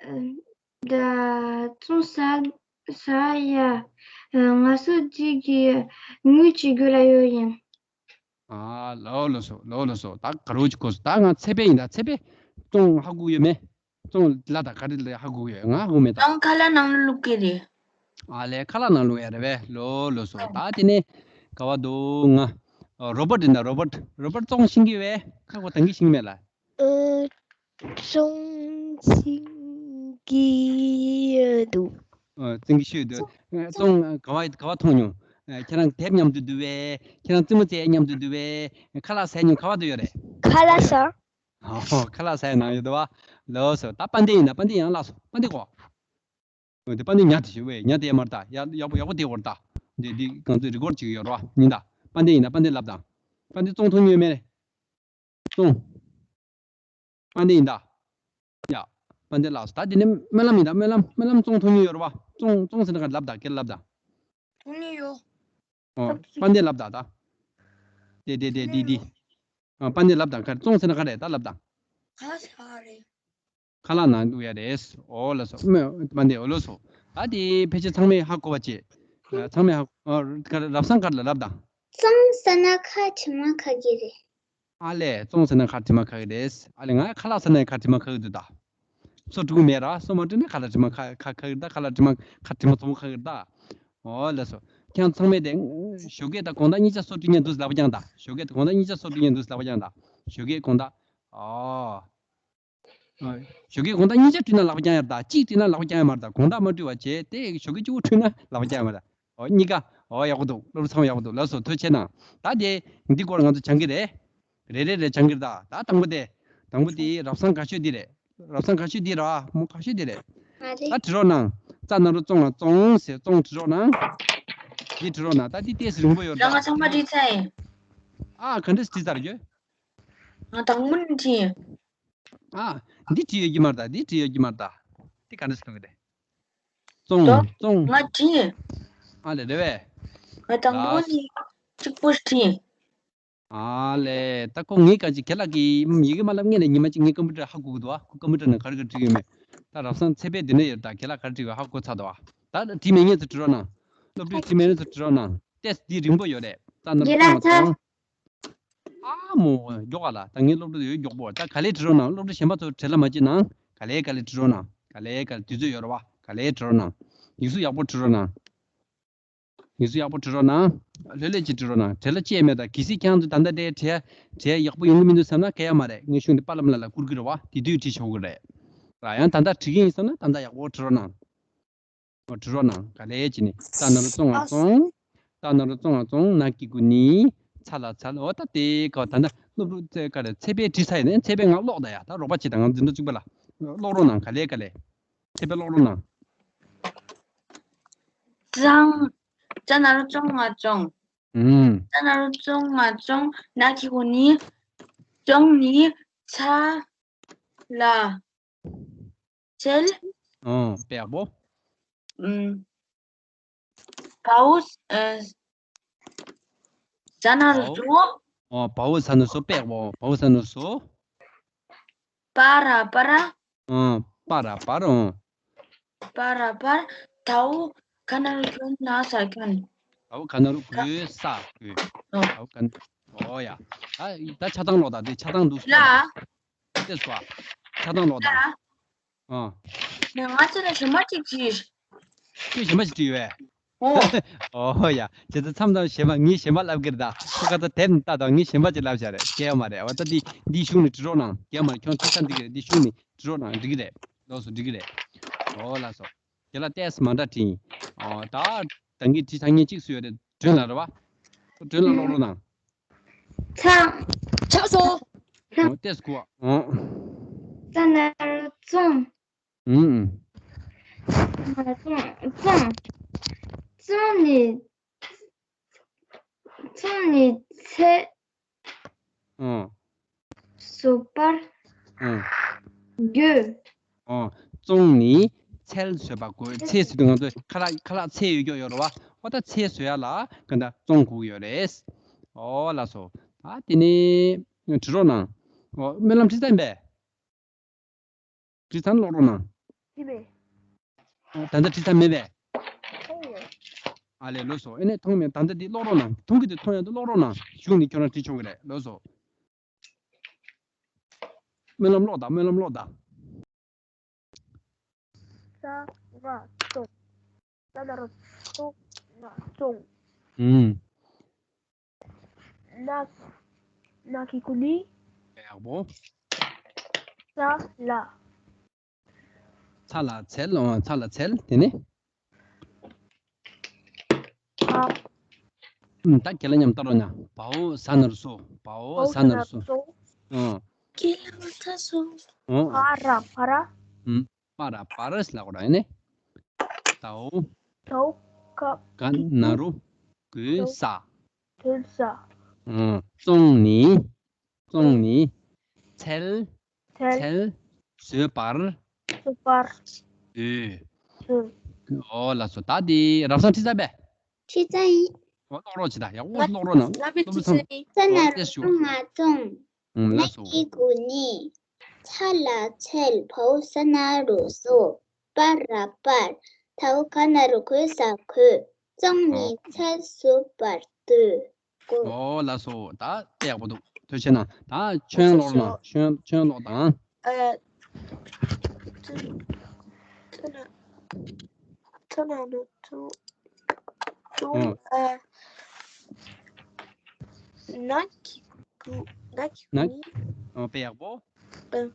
ཨ། ད་ཙོང་ཟ་ཟ་ཡ། ཨ། ང་ཚོ་གཅིག་གིས་དངུལ་གཅིག་དགོས་ལ་ཡོད་ཡིན། ཨ། ལོ་ལོ་སོ། ལོ་ལོ་སོ། ད་ག་རོ་ཅིག་གོ་སོ། ད་ང་ཚེ་འཕེལ་ཡིན་ད། ཚེ་འཕེལ། ཙོང་ཧ་གོ་ཡོད་མེད། ཙོང་ལ་ད་ག་རེ་ལ་ཧ་གོ་ཡོད། ང་ཧ་གོ་མེད་ད། ཙོང་ཁ་ལག་ནང་ལ་བླུག་གི་རེད། ཨ་ལས་ཁ་ལག་ནང་བླུག་ཡ་རེད་པས། ལོ་ལོ་སོ། ད་དེ་ནས་ག་བ་འདུག་ང་། ཨ། རོ་པོཊ་ཡིན་ད། རོ་པོཊ། རོ་པོཊ་ཙོང་ཤེས་ཀྱི་ཡོད་པས། ཁ་གོ་ད་གིན་ཤེས་ཀྱི་མེད་ལ། ཨ། ཙོང་ཤེས་ཀྱི་ཡོད་འདུག་ཨ། ཙོང་གི་ཤོད་འདུག་ཙོང་ག་བ་ག་བ་མཐོང་མྱོང་། ཨ། ཁྱེད་རང་དེབ་མཉམ་དུ་འདུག་པས། ཁྱེད་རང་རྩེད་མོ་རྩེ་མཉམ་དུ་འདུག་པས། ཁ་ལག་ཟ་མྱོང་། ག་བ་འདུག་ཡོད་རེད། ཁ་ལག་ཟ། ཨོ། ཁ་ལག་ཟ་ཡ་ནང་ཡོད་དོ་བ། ལོ་སོ། ད་དཔལ་ལྡན་ཡིན་ན། དཔལ་ལྡན་ཡང་ལགས་སོ། དཔལ་ལྡན་གོ། འོ་དེ་དཔལ་ལྡན་ཉ་དེ་ཞིག་བས། ཉ་དེ་ཡ་མར་ད་ཡ། ཡག་པོ་ཡག་པོ་དེ་བར་ད། འདི་འདི་ང་ཚོས་རི་ཀོཌ་བྱེད་ཀྱི་ཡོད་རེད་བ། ཡིན་ད། དཔལ་ལྡན་ཡིན་ན་དཔལ་ལྡན་ལབ་དང་། དཔལ་ལྡན་ཙོང་མཐོང་མྱོང་མེད་རེད། ཙོང་། དཔལ་ལྡན་ཡིན་ད། ཡ། དཔལ་ལྡན་ལགས་སོ། ད་དེ་ནས་སྨོན་ལམ་ཡིན་ད། སྨོན་ལམ། སྨོན་ལམ་ཙོང་མཐོང་མྱོང་ཡོད་རེད་བ། ཙོང་། ཙོང་ཟེར་ན་ག་ལབ་དང་། ཁྱེད་ལབ་དང་། མཐོང་མྱོང་ཡོད། ཨོ། དཔལ་ལྡན་ལབ་དང་ད། དེ་དེ་དེ་འདི་འདི། ཨ། དཔལ་ལྡན་ལབ་དང་། ག་རེ། ཙོང་ཟེར་ན་ག་རེ་ད་ལབ་དང་། ད་ཟེར་བ་རེད། ཁ་ལག་ནང་འདུག་ཡ་རེད། འོ་ལགས་སོ། མ་མ་འདི་འོ་ལགས་སོ། ད་དེ་ཕལ་ཆེར་ཚང་མས་ཧ་གོ་བ་བྱེད། ཚང་མས་ཧ་གོ། རབ་གསང་ག་རེ་ལབ་དང་། བཙོང་ཟེར་ན་ཁ་དྲི་མ་ཁ་གི་རེད། ཨ་ལས། བཙོང་ཟེར་ན་ཁ་དྲི་མ་ཁ་གི་རེད། ཨ་ལས། ང་ཁ་ལག་ཟེར་ན་ཁ་དྲི་མ་ཁ་གི་འདུག་ད། སོ་དཀྲུག་མེད་ར། སོ་མ་དཀྲུག་ན་ཁ་ལག་དྲི་མ་ཁ་ཁ་ཁ་གི་ད། ཁ་ལག་དྲི་མ་ཁ་དྲི་མ་ཚོ་མོ་ཁ་གི་ད། འོ་ལགས་སོ། ཁྱེད་ཚང་མས་དེ་ཞོགས་ཀས་དང་དགོང་དག་གཉིས་ཆ་སོ་དཀྲུག་ཉན་འདུག་ལབ་པ་ཀྱང་ད། ཞོགས་ཀས་དང་དགོང་དག་གཉིས་ཆ་སོ་དཀྲུག་ཉན་འདུག་ལབ་པ་ཀྱང་ད། ཞོགས་ཀས་དགོང་དག་ཨོ། ཞོགས་ཀས་དགོང་དག་གཉིས་ཆ་དཀྲུག་ན་ལབ་པ་ཀྱང་ཡར་ད། གཅིག་དཀྲུག་ན་ལབ་པ་ཀྱང་ཡར་མར་ད། དགོང་དག་མ་དཀྲུག་པ་བྱས་ཏེ་ཞོགས་ཀས་གཅིག་པོ་དཀྲུག་ན་ལབ་པ་ཀྱང་ཡར་མར་ད། ཨོ་གཉིས་ཀ། ཨོ་ཡག་པོ་འདུག་སློབ་ཚང་ཡག་པོ་འདུག་ལགས་སོ། ཐུགས་རྗེ་གནང་། ད་དེ་འདི་སྐོར་ང་ཚོ་སྦྱང་གི་རེད། རེ་རེ་རེ་སྦྱང་གི་རེད་ད། ད་དང་པོ་དེ། དང་པོ་དེ་རབ་གསང་ག་ཤོད་འདི་རེད། རབ་གསང་ག་ཤོད་འདི་ར་མོ་ག་ཤོད་འདི་རེད། ད་དྲི་རོགས་གནང་། ཙ་ན་རོ་བཙོ་ང་བཙོང་ཟེར། བཙོང་དྲི་རོགས་གནང་། འདི་དྲི་རོགས་གནང་། ད་འདི་ཏོག་ཙམ་རིང་པོ་ཡོད་ར། ད་ང་ཚང་མ་བྲིས་ཚར་ཡིན། ཨ་ག་འདྲས་བྲིས་ཚར་ཡོད། ང་དང་པོ་ནས་བྲིས་ཡིན། ཨ་འདི་བྲིས་ཡོད་ཀྱི་མ་རེད་ད། འདི་བྲིས་ཡོད་ཀྱི་མ་རེད་ད། འདི་ག་འདྲས་གཏོང་གི་རེད། བཙོང་། ད་བཙོང་། ང་བྲིས་ཡིན། ཨ་ལས་རེད་པས། ང་དང་པོ་ནས་གཅིག་པོ་བྲིས་ཡིན། ཨ་ལས། ད་ཁོ་ངའི་ག་ཅིག་ཁྱེད་ལགས་ཀྱིས་ཡི་གེ་མ་ལབ་སྔོན་ནས་ཉི་མ་གཅིག་ངའི་ཀམ་པུ་ཊར་ཧ་གོ་གི་འདུག་ཨ། ཁོ་ཀམ་པུ་ཊར་ནང་ག་རེ་ག་རེ་བྲིས་ཡོད་མེད། ད་རབ་གསང་ཚེ་དཔལ་འདི་ནས་ཡོད། ད་ཁྱེད་ལགས་ག་རེ་བྲིས་ཡོད་ཧ་གོ་ཚར་འདུག་ཨ། ད་བྲིས་མེད་མཁན་ཚོ་བྲིས་རོགས་གནང་། སློབ་ཕྲུག་བྲིས་མེད་མཁན་ཚོ་བྲིས་རོགས་གནང་། ཏོག་ཙམ་འདི་རིང་པོ་ཡོད་རེད། ད་ནམ་རྒྱལ་ལགས་ཚང་། ཨ་མོ་མགྱོགས་པ་ལ། ད་ངའི་སློབ་ཕྲུག་ཡོད་མགྱོགས་པོ། ད་ག་ལེར་བྲིས་རོགས་གནང་། སློབ་ཕྲུག་གཞན་པ་ཚོ་བྲེལ་བ་མ་བྱེད་གནང་། ག་ལེ་ག་ལེ་བྲིས་རོགས་གནང་། ག་ལེ་ག་ལེ། དུས་ཚོད་ཡོད་རེད་པ། ག་ལེ་བྲིས་རོགས་གནང་། ཡིག་གཟུགས་ཡག་པོ་བྲིས་རོགས་གནང་། ཡིག་གཟུགས་ཡག་པོ་བྲིས་རོགས་གནང་། ལྷོད་ལྷོད་ཅིག་བྲིས་རོགས་གནང་། བྲེལ་བ་ཅི་ཡང་མེད། ད་གལ་སྲིད་ཁྱེད་རང་ཚོ་ད་ལྟ་དེ་བྲེལ་བྲེལ་ཡག་པོ་ཡོང་གི་མི་འདུག་བསམ་ན་གལ་ཡང་མ་རེད། ངས་གཞུག་ནས་པཱ་ལགས་ལ་ལ་བསྐུར་གི་རེད་པ། དེ་དུས་བྲིས་ཆོག་གི་རེད། ར་ཡང་ད་ལྟ་བྲིས་ཀྱི་ཡིན་བསམ་ན་ད་ལྟ་ཡག་པོ་བྲིས་རོགས་གནང་། འོ་བྲིས་རོགས་གནང་། ག་ལེ་བྱས་ནས། ཙ་ན་རོ་བཙོ་ང་བཙོང་། ཙ་ན་རོ་བཙོ་ང་བཙོང་། ན་གི་གུ་ནི། ཚ་ལ་ཚལ། འོ་ད་དེ་ག་ད་ལྟ་སློབ་ཕྲུག་ཚེ་ག་རེ་ཚེ་དཔལ་བྲིས་ཚར་ཡིན་ནའི་ཚེ་དཔལ་ང་ཀློག་ད་ཡ། ད་རོགས་པ་བྱེད་དང་། ང་འཛིན་གྲྭ་བཅུ་པ་ལ་ཀློག་རོགས་གནང་། ག་ལེ་ག་ལེ། ཚེ་དཔལ་ཀློག་རོགས་གནང་། ཙང་། ཙ་ན་རོ་བཙོ་ང་བཙོང་། ཨུམ། ཙ་ན་རོ་བཙོ་ང་བཙོང་། ན་གི་གུ་ནི། བཙོང་ནི། ཚ་ལ་ཚལ། ཨོ་དཔེ་ཡག་པོ། ཨུམ། བའོ། ཨ། ཟ་ན་རོ་བའོ། ཟོ། ཨོ་བའོ་ཟ་ན་ཟོ། དཔེ་ཡག་པོ། བའོ་ཟ་ན་ཟོ། པ་ར་པར། ཨོ་པ་ར་པར། ཨོ། པ་ར་པར། དའོ་ག་ན་རོ་གོ་ན་ས་གོན། དའོ་ག་ན་རོ་གོ་ས་གོན། ཨོ། དའོ་ག་ན། ཨོ་ཡ། ད་ད་ཆ་ཚང་ཀློག་དང་། དེ་ཆ་ཚང་འདུག་ལ། ལྟོས་སོ། ཆ་ཚང་ཀློག་དང་། ལ། ཨ། ནས་ང་ཚོ་ལ་གཞན་པ་ཅིག་བྲིས། ཁྱོད་གཞན་པ་ཅིག་བྲིས་ཡོད་པས། ཨོ། ཨོ་ཡ། བྱས་ཙང་མཚམས་མཚམས་གཞན་པ། ངས་གཞན་པ་ལབ་ཀྱི་རེད་ད། ཁོ་ཁ་ཚ་དེབ་ནས་ལྟ་དང་། ངས་གཞན་པ་ཅིག་ལབ་བཞག་རེད། སྐྱེལ་ཡོད་མ་རེད། འོ་ད་འདི་འདི་གཞུག་ནས་བྲིས་རོགས་གནང་། སྐྱེལ་ཡོད་མ་རེད། ཁྱོད་ཚ་ཚ་འགྲིག་གི་རེད། འདི་གཞུག་ནས་བྲིས་རོགས་གནང་། འགྲིག་གི་རེད། ལགས་སོ། འགྲིག་གི་རེད། ཨོ་ལགས་སོ། དེ་ལ་ཏོག་ཙམ་མ་འདྲ་བྲིས་ཡིན། ཨོ་ད་ད་གིན་བྲིས་ཚར་མཁན་གཅིག་སུ་ཡོད་རེད། སྒྲོན་ལགས་རེད་པ། སྒྲོན་ལགས་ཀློག་རོགས་གནང་། ཚ། ཆགས་སོང་། ཨོ་ཏོག་ཙམ་གོ། ཨོ། ཙ་ན་རོ་བཙོང་། ཨུམ། བཙོང་། བཙོང་། བཙོང་ནི། བཙོང་ནི་ཚལ། ཨོ། བཟོ་པར། ཨོ། དགོས། ཨོ། བཙོང་ནི་ཚལ་བཟོ་བར་དགོས། ཚལ་ཟེར་དུས་ང་ཚོ་ཁ་ལག་ཁ་ལག་ཚལ་ཡོད་ཀྱོག་ཡོད་རེད་པ། ཨོ་ད་ཚལ་བཟོ་ཡ་ལ་ག་འདྲ་བཙོང་དགོས་ཀྱི་ཡོད་རེད། ཨོ་ལགས་སོ། ད་དེ་ནས་བྲིས་རོགས་གནང་། ཨོ་སྨོན་ལམ་བྲིས་ཚར་ཡིན་པས། བྲིས་ཚར་ན་ཀློག་རོགས་གནང་། བྲིས་མེད། ད་ལྟ་བྲིས་ཚར་མེད་པས། མཐོང་ཡོད། ཨ་ལས་ལགས་སོ། ཨེ་ནས་མཐོང་མེད། ད་ལྟ་འདི་ཀློག་རོགས་གནང་། མཐོང་གི་འདུག་མཐོང་ཡ་འདུག་ཀློག་རོགས་གནང་། གཞུག་ནས་ཁྱོད་རང་བྲིས་ཆོག་གི་རེད། ལགས་སོ། སྨོན་ལམ་ཀློག་དང་། སྨོན་ལམ་ཀློག་དང་། ཙ་ང་བཙོང་། ཙ་ན་རོ་ཙོ་ང་བཙོང་། ཨུམ། ན། ན་གི་གུ་ནི། ཡག་པོ། ཚ་ལ། ཚ་ལ་ཚལ། ཨོ་ཚ་ལ་ཚལ། དེ་ནས། བ། ཨུམ། ད་ཁྱེད་ལ་མཉམ་ལྟ་རོགས་གནང་། བའོ་ཟ་ན་རོ་བཟོ། བའོ་ཟ་ན་རོ་བཟོ། ཨོ། ཁྱེད་ལ་ཚ་བཟོ། ཨོ། པ་ར་པར། ཨུམ། པ་ར་པར་ལབ་དགོས་ར། ཨེ་ནས། དའོ། དའོ་ག། ག་ན་རོ་གོ་ས། གོ་ས། ཨོ། བཙོང་ནི། བཙོང་ནི། ཚལ། ཚལ། ཚལ། བཟོ་བར། བཟོ་བར། དགོས། དགོས། ཨོ་ལགས་སོ། ད་དེ་རབ་གསང་བྲིས་ཚར་པས། བྲིས་ཚར་ཡིན། ཨོ་ཀློག་རོགས་བྱེད་དང་། ཡག་པོ་ཀློག་རོགས་གནང་། ལབ་པའི་སློབ་ཕྲུག་ཚང་། ཙ་ན་རོ་ཙོ་ང་བཙོང་། ཨུམ། ལགས་སོ། ན་གི་གུ་ནི། ཚ། ཚ་ལ་ཚལ། བའོ་ས་ན་རོ་བཟོ། པ་ར་པར། དའོ་ག་ན་རོ་གོ་ས་གོས། བཙོང་ནས་ཚལ་བཟོ་བར་འདོད། གོ་ཨོ་ལགས་སོ། ད་དཔེ་ཡག་པོ་འདུག་ཐུགས་རྗེ་ཆེ་གནང་། ད་ཁྱོད་ལོག་ན། ཁྱོད་ཁྱོད་ལོག་དང་། ཨ། ཁྱོད་ཁྱོད་ན་ཁྱོད་ན་ནུ་ཐུ་ཐུ་ཨ། ཨ། ན་ཁི་ཀུ་ན་ཁི་ཀུ་ན་ནི། ཨོ་དཔེ་ཡག་པོ། ཨ།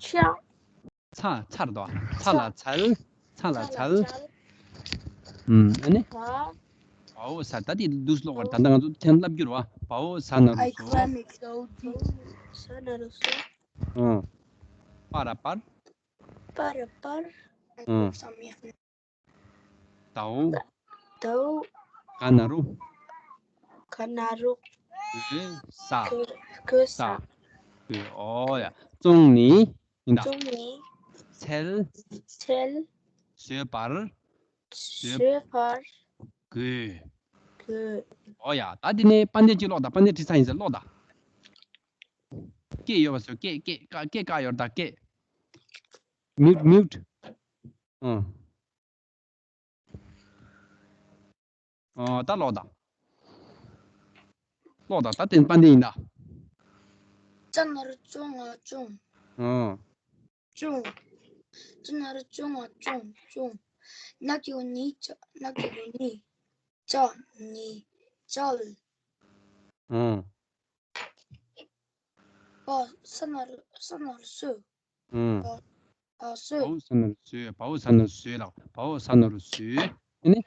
ཆ། ཚ་ཚར་དོ། ཚ་ལ་ཚལ། ཚ་ལ་ཚལ། ཨུམ། ཨ་ནི། བའོ་ས། ད་དེ་འདུག་ལོག་པར་ད་ལྟ་ང་ཚོ་ཐེན་ལབ་རྒྱུ་རེད་བ། བའོ་ས་ན་རོ་བཟོ། ས་ན་རོ་བཟོ། ཨུམ། པ་ར་པར། པ་ར་པར། ཨུམ། དའོ། དའོ། ག་ན་རོ། ག་ན་རོ། གོས་ས། གོས་གོས་ས། ས། གོས། ཨོ་ཡ། བཙོང་ནས་ཡིན་ད། བཙོང་ནས། ཚལ། ཚལ། བཟོས་པར། བཟོས་པར། གོས། གོས། ཨོ་ཡ། ད་འདི་ནས་དཔལ་ལྡན་གཅིག་ཀློག་དང་། དཔལ་ལྡན་བྲིས་ཚར་ཡིན་ཟེར་ཀློག་དང་། སྐད་ཡོད་པ་བཟོས། སྐད་སྐད་ཀ་སྐད་ཀ་ཡོད་ད་སྐད། མིའུཊ་མིའུཊ། ཨ། ཨ། ད་ཀློག་དང་། ཀློག་དང་། ད་དེ་དཔལ་ལྡན་ཡིན་ད། ཙ་ན་རོ་ཙོ་ང་ཙོང་། ཨ། ཙོང་། ཙ་ན་རོ་ཙོ་ང་ཙོང་། ཙོང་། ན་གི་གུ་ནི། ཙ། ན་གི་གུ་ནི། ཙ་ནི། ཙལ། ཨ། བ་ས་ན་རོ་ས་ན་རོ་སོ། ཨུམ། བ་བ་སོ། བའོ་ས་ན་རོ་བཟོས། བའོ་ས་ན་རོ་བཟོས་ལགས། བའོ་ས་ན་རོ་བཟོས། ཨ་ནི།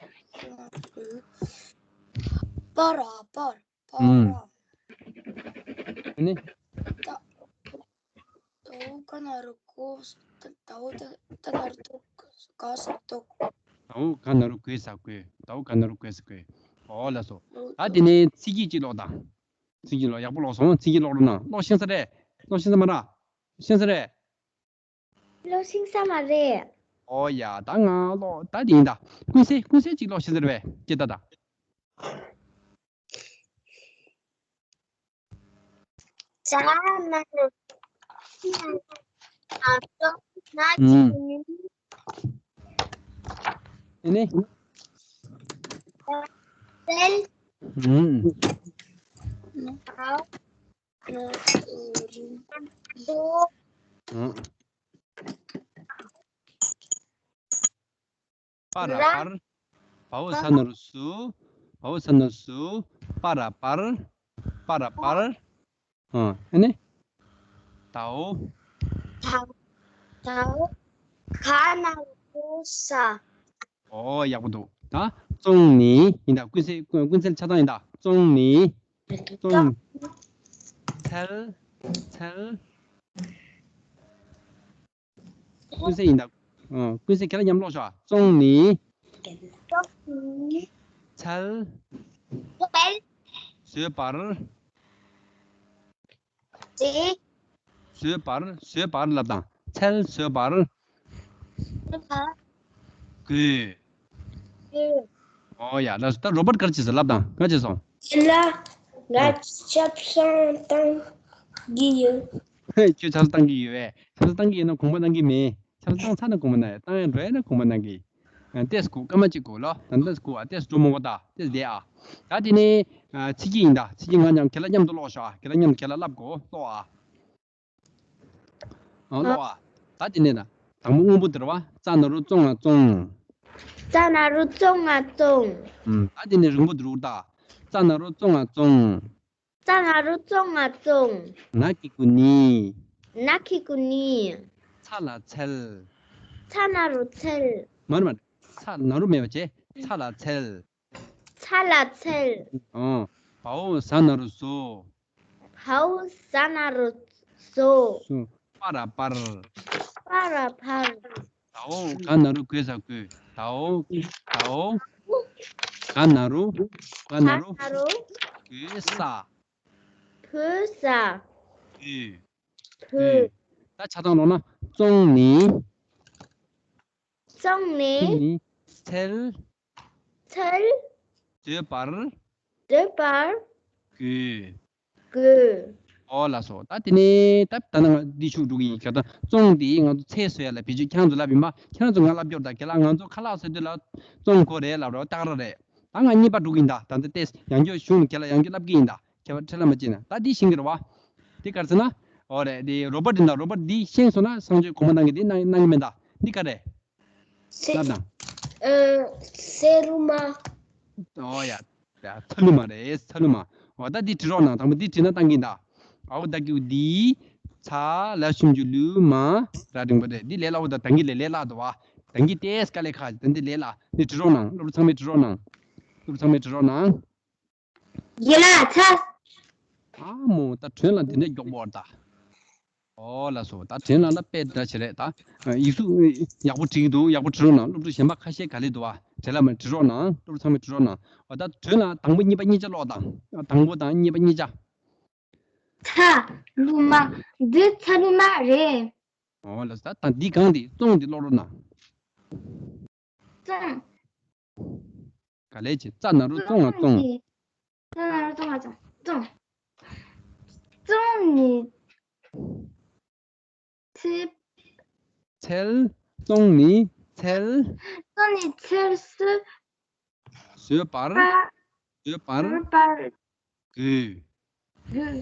པ་ར་པར། པ་ཨུམ། ར། ཨ་ནི། ད་དའོ་ག་ན་རོ་གོ་ས། ད་དའོ་ད་ད་ན་རོ་དོ་ག་ས་དོག་དའོ་ག་ན་རོ་གོ་ས་གོས། དའོ་ག་ན་རོ་གོ་ས་གོས། ཨོ་ལགས་སོ། ད་དེ་ནས་ཚིག་གི་གཅིག་ཀློག་དང་། ཚིག་གི་ཀློག་ཡག་པོ་ཀློག་སོང་། ཚིག་གི་ཀློག་རོགས་གནང་། ཀློག་ཤེས་ས་རེད། ཀློག་ཤེས་ས་མ་རེད། ཤེས་ས་རེད། ཀློག་ཤེས་ས་མ་རེད། ཨོ་ཡ། ད་ང་ཀློག་ད་དེ་ཡིན་ད། ཀུན་གསལ་ཀུན་གསལ་གཅིག་ཀློག་ཤེས་ས་རེད་པས། ཅི་ད་ད། ཙ་ན་རོ་ཙོ་ང་ཙོང་། ན་གི་གུ་ནི། ཨ་ནི། ཚལ། ཨུམ། པ་ར་པར། བའོ་ས་ན་རོ་བཟོ། བའོ་ས་ན་རོ་བཟོ། པ་ར་པར། པ་ར་པར། ཨ་ནི། དའོ། དའོ། ག་ན་རོ་གོ་ས། ཨོ་ཡག་པོ་འདུག་ད་བཙོང་ནས་ཡིན་ད། ཀུན་གསལ་ཀུན་གསལ་ཆགས་སྡང་ཡིན་ད། བཙོང་ནས། བཙོང་། ཚལ། ཚལ། ཀུན་གསལ་ཡིན་ད། ཨ། ཀུན་གསལ་ཁྱེད་རང་མཉམ་ཀློག་ཤོག་བཙོང་ནས། བཙོང་ནས། ཚལ། ཚལ། བཟོས་པར། བཟོས། བཟོས་པར། བཟོས་པར་ལབ་དང་། ཚལ་བཟོས་པར། བཟོས་པར། གོས། གོས། ཨོ་ཡ། ལགས་སོ། ད་རོ་བཊ་ག་རེ་བྱས་སོང་ལབ་དང་། ག་བྱས་སོང་། ལ། ང་ཨ། ཆབ་གསང་བཏང་གི་ཡོད། ཁྱོད་ཆབ་གསང་བཏང་གི་ཡོད་པས། ཆབ་གསང་བཏང་གི་ཡོད་ན་གོང་མ་བཏང་གི་མེད། ཆབ་གསང་བཏང་ཚར་ན་གོང་མ་བཏང་། བཏང་ཡ་འགྲོ་ཡ་ན་གོང་མ་བཏང་གི། ཨ། ཏེས་གོ་སྐར་མ་གཅིག་གོ་ལོ། ད་ཏེས་གོ་ཨ། ཏེས་འགྲོ་མོ་གོ་ད། ཏེས་བསྡད་ཨ། ད་དེ་ནས་ཨ། ཚིག་གི་ཡིན་ད། ཚིག་གི་ང་མཉམ་ཁྱེད་ལ་མཉམ་དུ་ཀློག་ཤོག་ཨ། ཁྱེད་ལ་མཉམ་དུ་ཁྱེད་ལ་ལབ་གོ་ཀློག་ཨ། ཨ། ཀློག་ཨ། ད་དེ་ནས་ད། དང་པོ་སྔོན་པོ་དེ་རེད་བ། ཙ་ན་རོ་ཙོ་ང་ཙོང་། ཙ་ན་རོ་ཙོ་ང་ཙོང་། ཨུམ། ད་དེ་ནས་རིང་པོ་དེ་རུ་ད། ཙ་ན་རོ་ཙོ་ང་ཙོང་། ཙ་ན་རོ་ཙོ་ང་ཙོང་། ན་གི་གུ་ནི། ན་གི་གུ་ནི། ཚ་ལ་ཚལ། ཚ་ན་རོ་ཚལ། མར་མར། ཚ་ན་རོ་མེད་པ་བྱས། ཚ་ལ་ཚལ། ཚ་ལ་ཚལ། ཨོ། བའོ་ཟ་ན་རོ་བཟོ། བའོ་ཟ་ན་རོ་བཟོ། བཟོ། པ་ར་པར། པ་ར་པར། དའོ་ག་ན་རོ་གོས་ས་གོས། དའོ། དའོ་ག་ན་རོ། ག་ན་རོ། ག་ན་རོ། གོས་ས། གོས་ས། གོས། གོས། ད་ཆ་ཚང་ལོག་ན། བཙོང་ནས། བཙོང་ནས། བཙོང་ནས། ཚལ། ཚལ། བཟོས་པར། བཟོས་པར། གོས། གོས། ཨོ་ལགས་སོ། ད་དེ་ནས་ད་ད་ནང་འདི་ཤུགས་འགྲོ་གི་ཡིན། ཁྱོད་ད་བཙོང་དེ་ང་ཚོ་ཚལ་བཟོ་ཡ་ལ་བེད་སྤྱོད་ཁྱེད་རང་ཚོ་ལབ་ཡིན་པ། ཁྱེད་རང་ཚོ་ང་ལབ་སྐྱོར་དང་། ཁྱེད་རང་ང་ཚོ་ཁ་ལག་བཟོ་དུས་ལ་བཙོང་དགོས་རེད་ལབ་རོགས། སྟག་ར་རེད། ད་ང་གཉིས་པ་འགྲོ་གི་ཡིན། ད་ད་ལྟ་ཏེས་ཡང་བསྐྱར་གཞུང་ཁྱེད་ལ་ཡང་བསྐྱར་ལབ་གི་ཡིན། ད་ཁྱེད་པ་ཁྲེལ་ལ་མ་བྱེད་ན། ད་འདི་ཤེས་ཀྱི་རེད་བ། འདི་ག་རེ་ཟེར་ན། ཨོ་རེད། འདི་རོ་བར་འདི་ན་རོ་བར་འདི་ཤེས་སོང་ན་གསང་སྤྱོད་གོང་མ་ནང་གི་འདི་གནང་གནང་གི་མེད། ད་འདི་ག་རེད། ཚེ། ལབ་དང་། ཨ། ཚེ་རུ་མ། ཨོ་ཡ། ཡ། ཚ་ལུ་མ་རེད། ཚ་ལུ་མ། འོ་ད་འདི་བྲི་རོགས་གནང་། དང་པོ་འདི་བྲིས་ན་བཏང་གི་ཡིན་ད། ཨའོ་ད་ཀྱུ་འདི། ཚ་ལ་ཞབས་ཀྱུ་ལུ་མ། ར་འགྲེང་བུ་རེད། འདི་ལས་སླ་བོ་ད། ད་གིན་ལས་ལས་སླ་འདུག་བ། ད་གིན་ཏེས་དཀའ་ལས་ཁག་ཅིག་ད་འདི་ལས་སླ། འདི་བྲི་རོགས་གནང་། སློབ་ཕྲུག་ཚང་མས་བྲི་རོགས་གནང་། སློབ་ཕྲུག་ཚང་མས་བྲི་རོགས་གནང་། རྒན་ལགས་ཚ། ཨ་མོ། ད་དྲན་ལ་འདི་འདྲ་མགྱོགས་པོ་ད། ཨོ་ལགས་སོ། ད་དྲན་ལ་ལ་དཔེ་འདྲ་ཆེ་རེད་ད། ཡིག་གཟུགས་ཡག་པོ་བྲིས་ཀྱི་འདུག་ཡག་པོ་བྲིས་རོགས་གནང་། སློབ་ཕྲུག་གཞན་པ་ཁ་ཤས་ག་ལེར་འདུག་བ། དྲན་ལ་མ་བྲི་རོགས་གནང་། སློབ་ཕྲུག་ཚང་མས་བྲི་རོགས་གནང་། ཨོ་ད་དྲན་ལ་དང་པོ་གཉིས་པ་གཉིས་ཆ་ཀློག་དང་། དང་པོ་དང་གཉིས་པ་གཉིས་ཆ། ཚ་ལུ་མ། འདི་ཚ་ལུ་མ་རེད། ཨོ་ལགས་སོ། ད་ད་འདི་གང་འདི་བཙོང་འདི་ཀློག་རོགས་གནང་། བཙོང་། ག་ལེར་བྱེད། ཙ་ན་རོ་བཙོང་ང་བཙོང་། ཙ་ན་རོ་བཙོང་ང་བཙོང་། བཙོང་། བཙོང་ནི་ཚེ། ཚལ། བཙོང་ནི་ཚལ། བཙོང་ནི་ཚལ་བཟོ། བཟོས་པར། པ། བཟོས་པར། བཟོས་པར། དགོས། དགོས།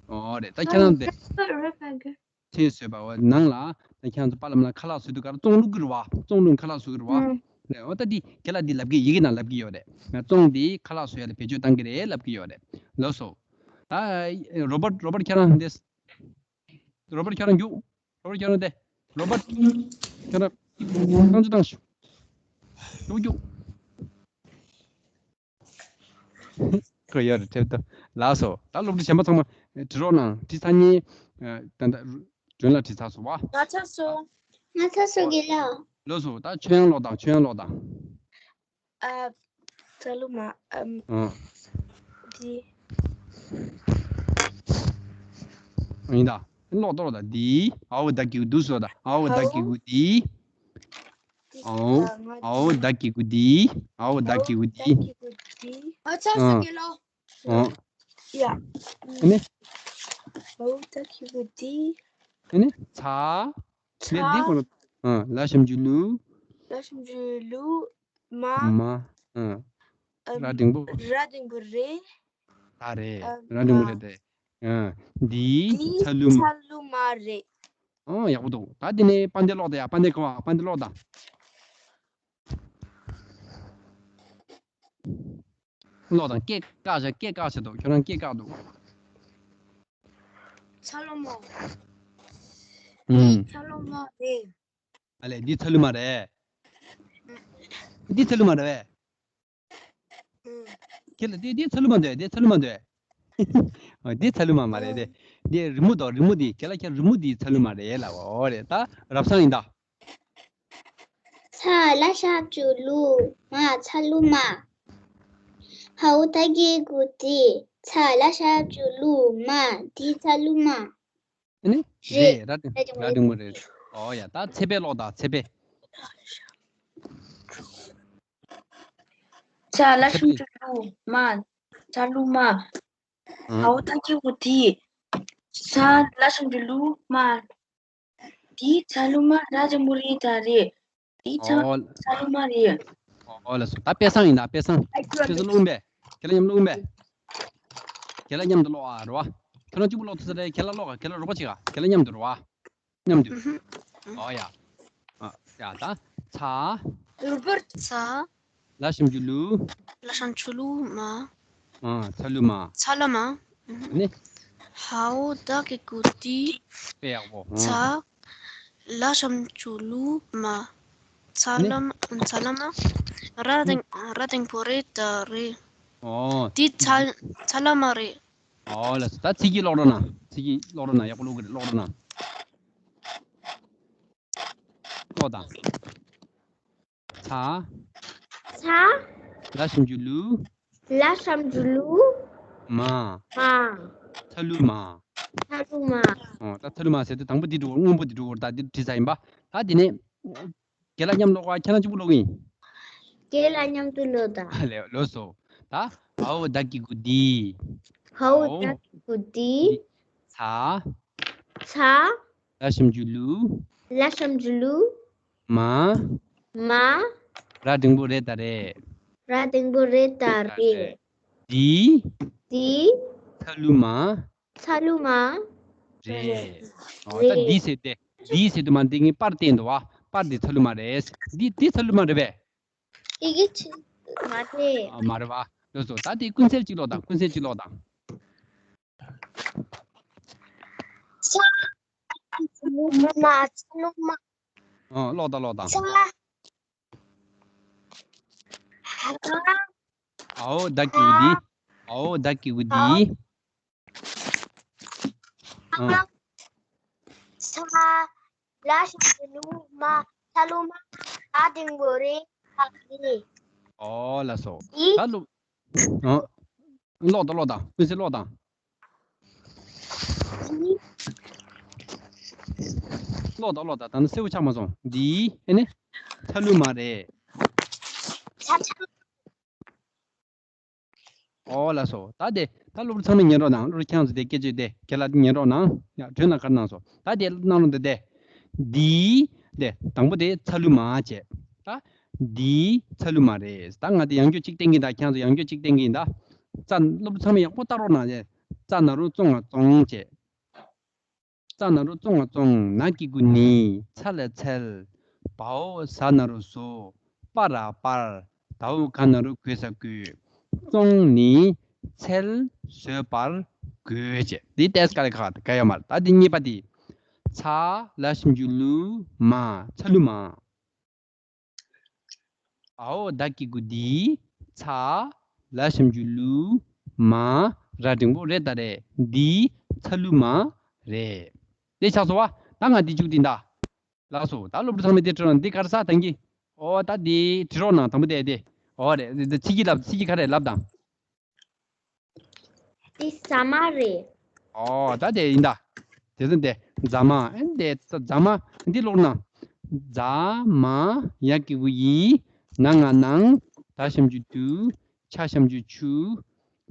ཨོ་རེད། ད་ཁྱེད་རང་དེ། བཟོས་པར་དགོས། ཚལ་བཟོས་པ་འོ་ནང་ལ་ད་ཁྱེད་རང་ཚོ་པཱ་ལགས་མ་ལགས་ཁ་ལག་བཟོ་དུས་ག་རེ་བཙོང་བླུག་གི་རེད་བ། བཙོང་བླུག་ཁ་ལག་བཟོ་གི་རེད་བ། ཨུམ། རེད། འོ་ད་འདི་རྒན་ལགས་འདི་ལབ་གི། ཡི་གེ་ནང་ལབ་གི་ཡོད་རེད། ང་བཙོང་འདི་ཁ་ལག་བཟོ་ཡ་ལ་བེད་སྤྱོད་བཏང་གི་རེད་ལབ་གི་ཡོད་རེད། ལགས་སོ། ད་རོ་བར། རོ་བར་ཁྱེད་རང་འདི། རོ་བར་ཁྱོད་རང་རྒྱུགས། རོ་བར་ཁྱོད་རང་དེ། རོ་བར། ཁྱོད་རང་། བཏང་ཆུ་བཏང་ཤོག་རྒྱུགས་རྒྱུགས། ཁོ་ཡར་ཁྲེལ་ཏོ། ལགས་སོ། ད་སློབ་ཕྲུག་གཞན་པ་ཚང་མ་བྲི་རོགས་གནང་། བྲིས་ཚར་ནས། ད་ལྟ་སྒྲོན་ལ་བྲིས་ཚར་སོང་བ། ང་ཚར་སོང་། ང་ཚར་སོང་། རྒན་ལགས། ལགས་སོ། ད་ཁྱོད་ཡང་ཀློག་དང་། ཁྱོད་ཡང་ཀློག་དང་། ཨ། ཚ་ལུ་མ། ཨམ། ཨ། འདི། ཡིན་ད། ཀློག་ཀློག་ད། འདི། ཨའོ་ད་ཀྱུ་འདུག་སོ་ད། ཨའོ་ད་ཀྱུ་འདི། ཨའོ། ཨའོ་ད་ཀྱུ་འདི། ཨའོ་ད་ཀྱུ་འདི། ཨ་ཚ་སུ་གི་ལོ། ཨ། ཡ། ཨ་ནི། ཨའོ་ད་ཀྱུ་འདི། ཨ་ནི། ཚ། ཚ། ནི་འདི་གོ་ལ། ཨ། ལ་ཞབས་ཀྱུ་ལུ། ལ་ཞབས་ཀྱུ་ལུ། མ། མ། ཨ། ཨ། ར་འགྲེང་བུ། ར་འགྲེང་བུ་རེད། ད་རེད། ཨ། ར་འགྲེང་བུ་རེད་དེ། ཨ། འདི་འདི་ཚ་ལུ་མ། ཚ་ལུ་མ་རེད། ཨོ་ཡག་པོ་འདུག་ད་འདི་ནས་དཔལ་ལྡན་ཀློག་དང་ཡ། དཔལ་ལྡན་ཀློག་དང་། ཀློག་དང་། སྐད་བཀག་བྱ། སྐད་བཀག་བྱ་འདུག་ཁྱོད་རང་སྐད་བཀག་འདུག་ཚ་ལུ་མ། ཨུམ། ཚ་ལུ་མ་རེད། ཨ་ལས། འདི་ཚ་ལུ་མ་རེད། འདི་ཚ་ལུ་མ་རེད་པས། ཨུམ། ཁྱེད་ལ་འདི་འདི་ཚ་ལུ་མ་འདོད། འདི་ཚ་ལུ་མ་འདོད། འདི་ཚ་ལུ་མ་མ་རེད་དེ། ཨུམ། འདི་རི་མོ་དང་རི་མོ་འདི། ཁྱེད་ལ་ཁྱེད་རི་མོ་འདི་ཚ་ལུ་མ་རེད་ལབ། འོ་རེད། ད་རབ་སང་ཡིན་ད། ཚ་ལ་ཞབས་ཀྱུ་ལུ། མ། ཚ་ལུ་མ། ཧའོ་ད་ཀྱུ་འདི། ཚ་ལ་ཞབས་ཀྱུ་ལུ། མ། འདི་ཚ་ལུ་མ། ཨ་ནི། རེད། རེད། ར་འགྲེང་བུ། ར་འགྲེང་བུ་རེད། ཨོ་ཡ། ད་ཚེ་འཕེལ་ཀློག་དང་། ཚེ་འཕེལ། ཚ་ལ་ཞབས་ཀྱུ་ལུ། མ། ཚ་ལུ་མ། ཨང་། ཧའོ་ད་ཀྱུ་འདི། ཚ་ལ་ཞབས་ཀྱུ་ལུ། མ། འདི་ཚ་ལུ་མ། ར་འགྲེང་བུ་རེད་ད་རེད། འདི་ཚ། ཨོ། ཚ་ལུ་མ་རེད། ཨོ་ལགས་སོ། ད་དཔེ་བཟང་ཡིན་ད། དཔེ་བཟང་། དཔེ་བཟང་ཀློག་ཡིན་པས། ཁྱེད་ལ་མཉམ་ཀློག་ཡིན་པས། ཁྱེད་ལ་མཉམ་དུ་ཀློག་ཨ་རེད་བ། ཁྱེད་རང་གཅིག་པུ་ཀློག་ཐུབ་ས་རེད། ཁྱེད་ལ་ཀློག་ག་ཁྱེད་ལ་རོགས་པ་བྱེད་ག་ཁྱེད་ལ་མཉམ་དུ་རེད་བ། མཉམ་དུ། ཨུ་ཧུ། ཨོ་ཡ། ཨ། ཡ་ད། ཚ། རུ་བར། ཚ། ལ་ཞབས་ཀྱུ་ལུ། ལ་ཞབས་ཀྱུ་ལུ་མ། ཨ། ཚ་ལུ་མ། ཚ་ལུ་མ། ཨུ་ཧུ། ནི། ཧའོ་ད་ཀྱུ་འདི། དཔེ་ཡག་པོ། ཨ། ཚ། ལ་ཞབས་ཀྱུ་ལུ་མ། ཚ་ནི། ལུ་མ། ཚ་ལུ་མ། ར་འགྲེང་། ར་འགྲེང་བུ་རེད་ད་རེད། ཨོ། འདི་ཚ། ཚ་ལུ་མ་རེད། ཨོ་ལགས་སོ། ད་ཚིག་གི་ཀློག་རོགས་གནང་། ཚིག་གི་ཀློག་རོགས་གནང་། ཡག་པོ་ཀློག་གི་རེད། ཀློག་རོགས་གནང་། ཀློག་དང་། ཚ། ཚ། ལ་ཞབས་ཀྱུ་ལུ། ལ་ཞབས་ཀྱུ་ལུ། མ། མ། ཚ་ལུ་མ། ཚ་ལུ་མ། ཨོ། ད་ཚ་ལུ་མ་ཟེར་དུས་དང་པོ་འདི་འགྲོ། སྔོན་པོ་འདི་འགྲོ་གི་རེད། ད་འདི་བྲིས་ཚར་ཡིན་པ། ད་འདི་ནས། རྒན་ལགས་མཉམ་ཀློག་པ། ཁྱེད་རང་གཅིག་པུ་ཀློག་གི་ཡིན། རྒན་ལགས་མཉམ་དུ་ཀློག་དང་། ལེ། ལགས་སོ། ད། ཧའོ་ད་ཀྱུ་འདི། ཧའོ་ད་ཀྱུ་འདི། ཚ། ཚ། ལ་ཞབས་ཀྱུ་ལུ། ལ་ཞབས་ཀྱུ་ལུ། མ། མ། ར་འགྲེང་བུ་རེ་ད་རེད། ར་འགྲེང་བུ་རེ་ད་རེད། འདི། འདི། ཚ་ལུ་མ། ཚ་ལུ་མ། རེད། ཨོ་ད་རེད། འདི་ཟེར་ཏེ། འདི་ཟེར་དུས་མ་འདི་ངས་པར་བསྟན་འདུག་བ། པར་འདི་ཚ་ལུ་མ་རེད། འདི་འདི་ཚ་ལུ་མ་རེད་པས། ཡི་གེ་ཆེ་མ་རེད། ཨ་མ་རེད་བ། ལགས་སོ། ད་དེ་ཀུན་གསལ་གཅིག་ཀློག་དང་། ཀུན་གསལ་གཅིག་ཀློག་དང་། ཚ་ལུ་མ། ཚ་ལུ་མ། ཨོ་ཀློག་དང་། ཀློག་དང་། ཚ། ཨའོ་ད་གི་གུ་འདི། ཨའོ་ད་གི་གུ་འདི། ཨ། ཚ། ལ་ཞབས་ཀྱུ་ལུ་མ། ཚ་ལུ་མ། ར་འགྲེང་བུ་རེ། ད་རེད། ཨོ་ལགས་སོ། ཡི། ད་ལུ། ཨ། ཀློག་དང་། ཀློག་དང་། ཀུན་གསལ་ཀློག་དང་། ཡི། ཀློག་དང་། ཀློག་དང་། ད་ནི་གསལ་པོ་ཆགས་མ་སོང་། འདི་ཨེ་ནི། ཚ་ལུ་མ་རེད། ཚ་ཚ། ཨོ་ལགས་སོ། ད་དེ་ད་སློབ་ཕྲུག་ཚང་མས་ཉན་རོགས་གནང་། སློབ་ཕྲུག་ཁྱེད་རང་ཚོ་དེ་སྐད་ཆ་དེ་ཁྱེད་ལ་ཉན་རོགས་གནང་། ཡ་དྲན་ལ་ག་རེ་གནང་སོང་། ད་དེ་གནང་རོགས་འདི་དེ། འདི། དེ་དང་པོ་དེ་ཚ་ལུ་མ་བྱས། ད་འདི་ཚ་ལུ་མ་རེད། ད་ང་དེ་ཡང་བསྐྱར་གཅིག་བསྟན་གྱི་ཡིན། ད་ཁྱེད་རང་ཚོ་ཡང་བསྐྱར་གཅིག་བསྟན་གྱི་ཡིན། ད་ཙ། སློབ་ཕྲུག་ཚང་མས་ཡག་པོ་ལྟ་རོགས་གནང་། ཙ་ན་རོ་ཙོ་ང་ཙོང་བྱས། ཙ་ན་རོ་ཙོ་ང་ཙོང་། ན་གི་གུ་ནི། ཚ་ལ་ཚལ། བའོ་ཟ་ན་རོ་ཟོ། པ་ར་པར། ད་འོ་ག་ན་རོ་གོ་ས་གོས། ཙོང་ནི་ཚལ་བཟོ་བར་གོས་བྱས། འདི་ཏེས་ཀ་ལེ་ཁ་ག་ཡོད་མ་རེད། ད་འདི་གཉིས་པ་འདི། ཚ་ལ་ཞབས་ཀྱུ་ལུ་མ། ཚ་ལུ་མ། ཨའོ་ད་གི་གུ་འདི། ཚ། ལ་ཞབས་ཀྱུ་ལུ། མ། ར་འགྲེང་བུ་རེ་ད་རེད། འདི་ཚ་ལུ་མ་རེད། དེ་ཆགས་སོང་བ། ད་ང་འདི་བཅུག་དེ་འདྲ། ལགས་སོ། ད་སློབ་ཕྲུག་ཚང་མས་དེ་བྲིས་རོགས་གནང་། འདི་ག་རེ་ཟེར་དང་གི། ཨོ་ད་འདི་བྲིས་རོགས་གནང་། དང་པོ་དེ་དེ། ཨོ་རེད། འདི་ཚིག་གི་ལབ། ཚིག་གི་ག་རེ་ལབ་དང་། འདི་ཟ་མ་རེད། ཨོ་ད་དེ་ཡིན་ད། དེ་ཚོ་དེ་རྫ་མ། ཨེ་དེ་རྫ་མ་འདི་ཀློག་ན། རྫ་མ། ཡ་གི་གུ་ཡི། ན་ང་ནང་། ད་ཞབས་ཀྱུ་དུ། ཆ་ཞབས་ཀྱུ་ཆུ།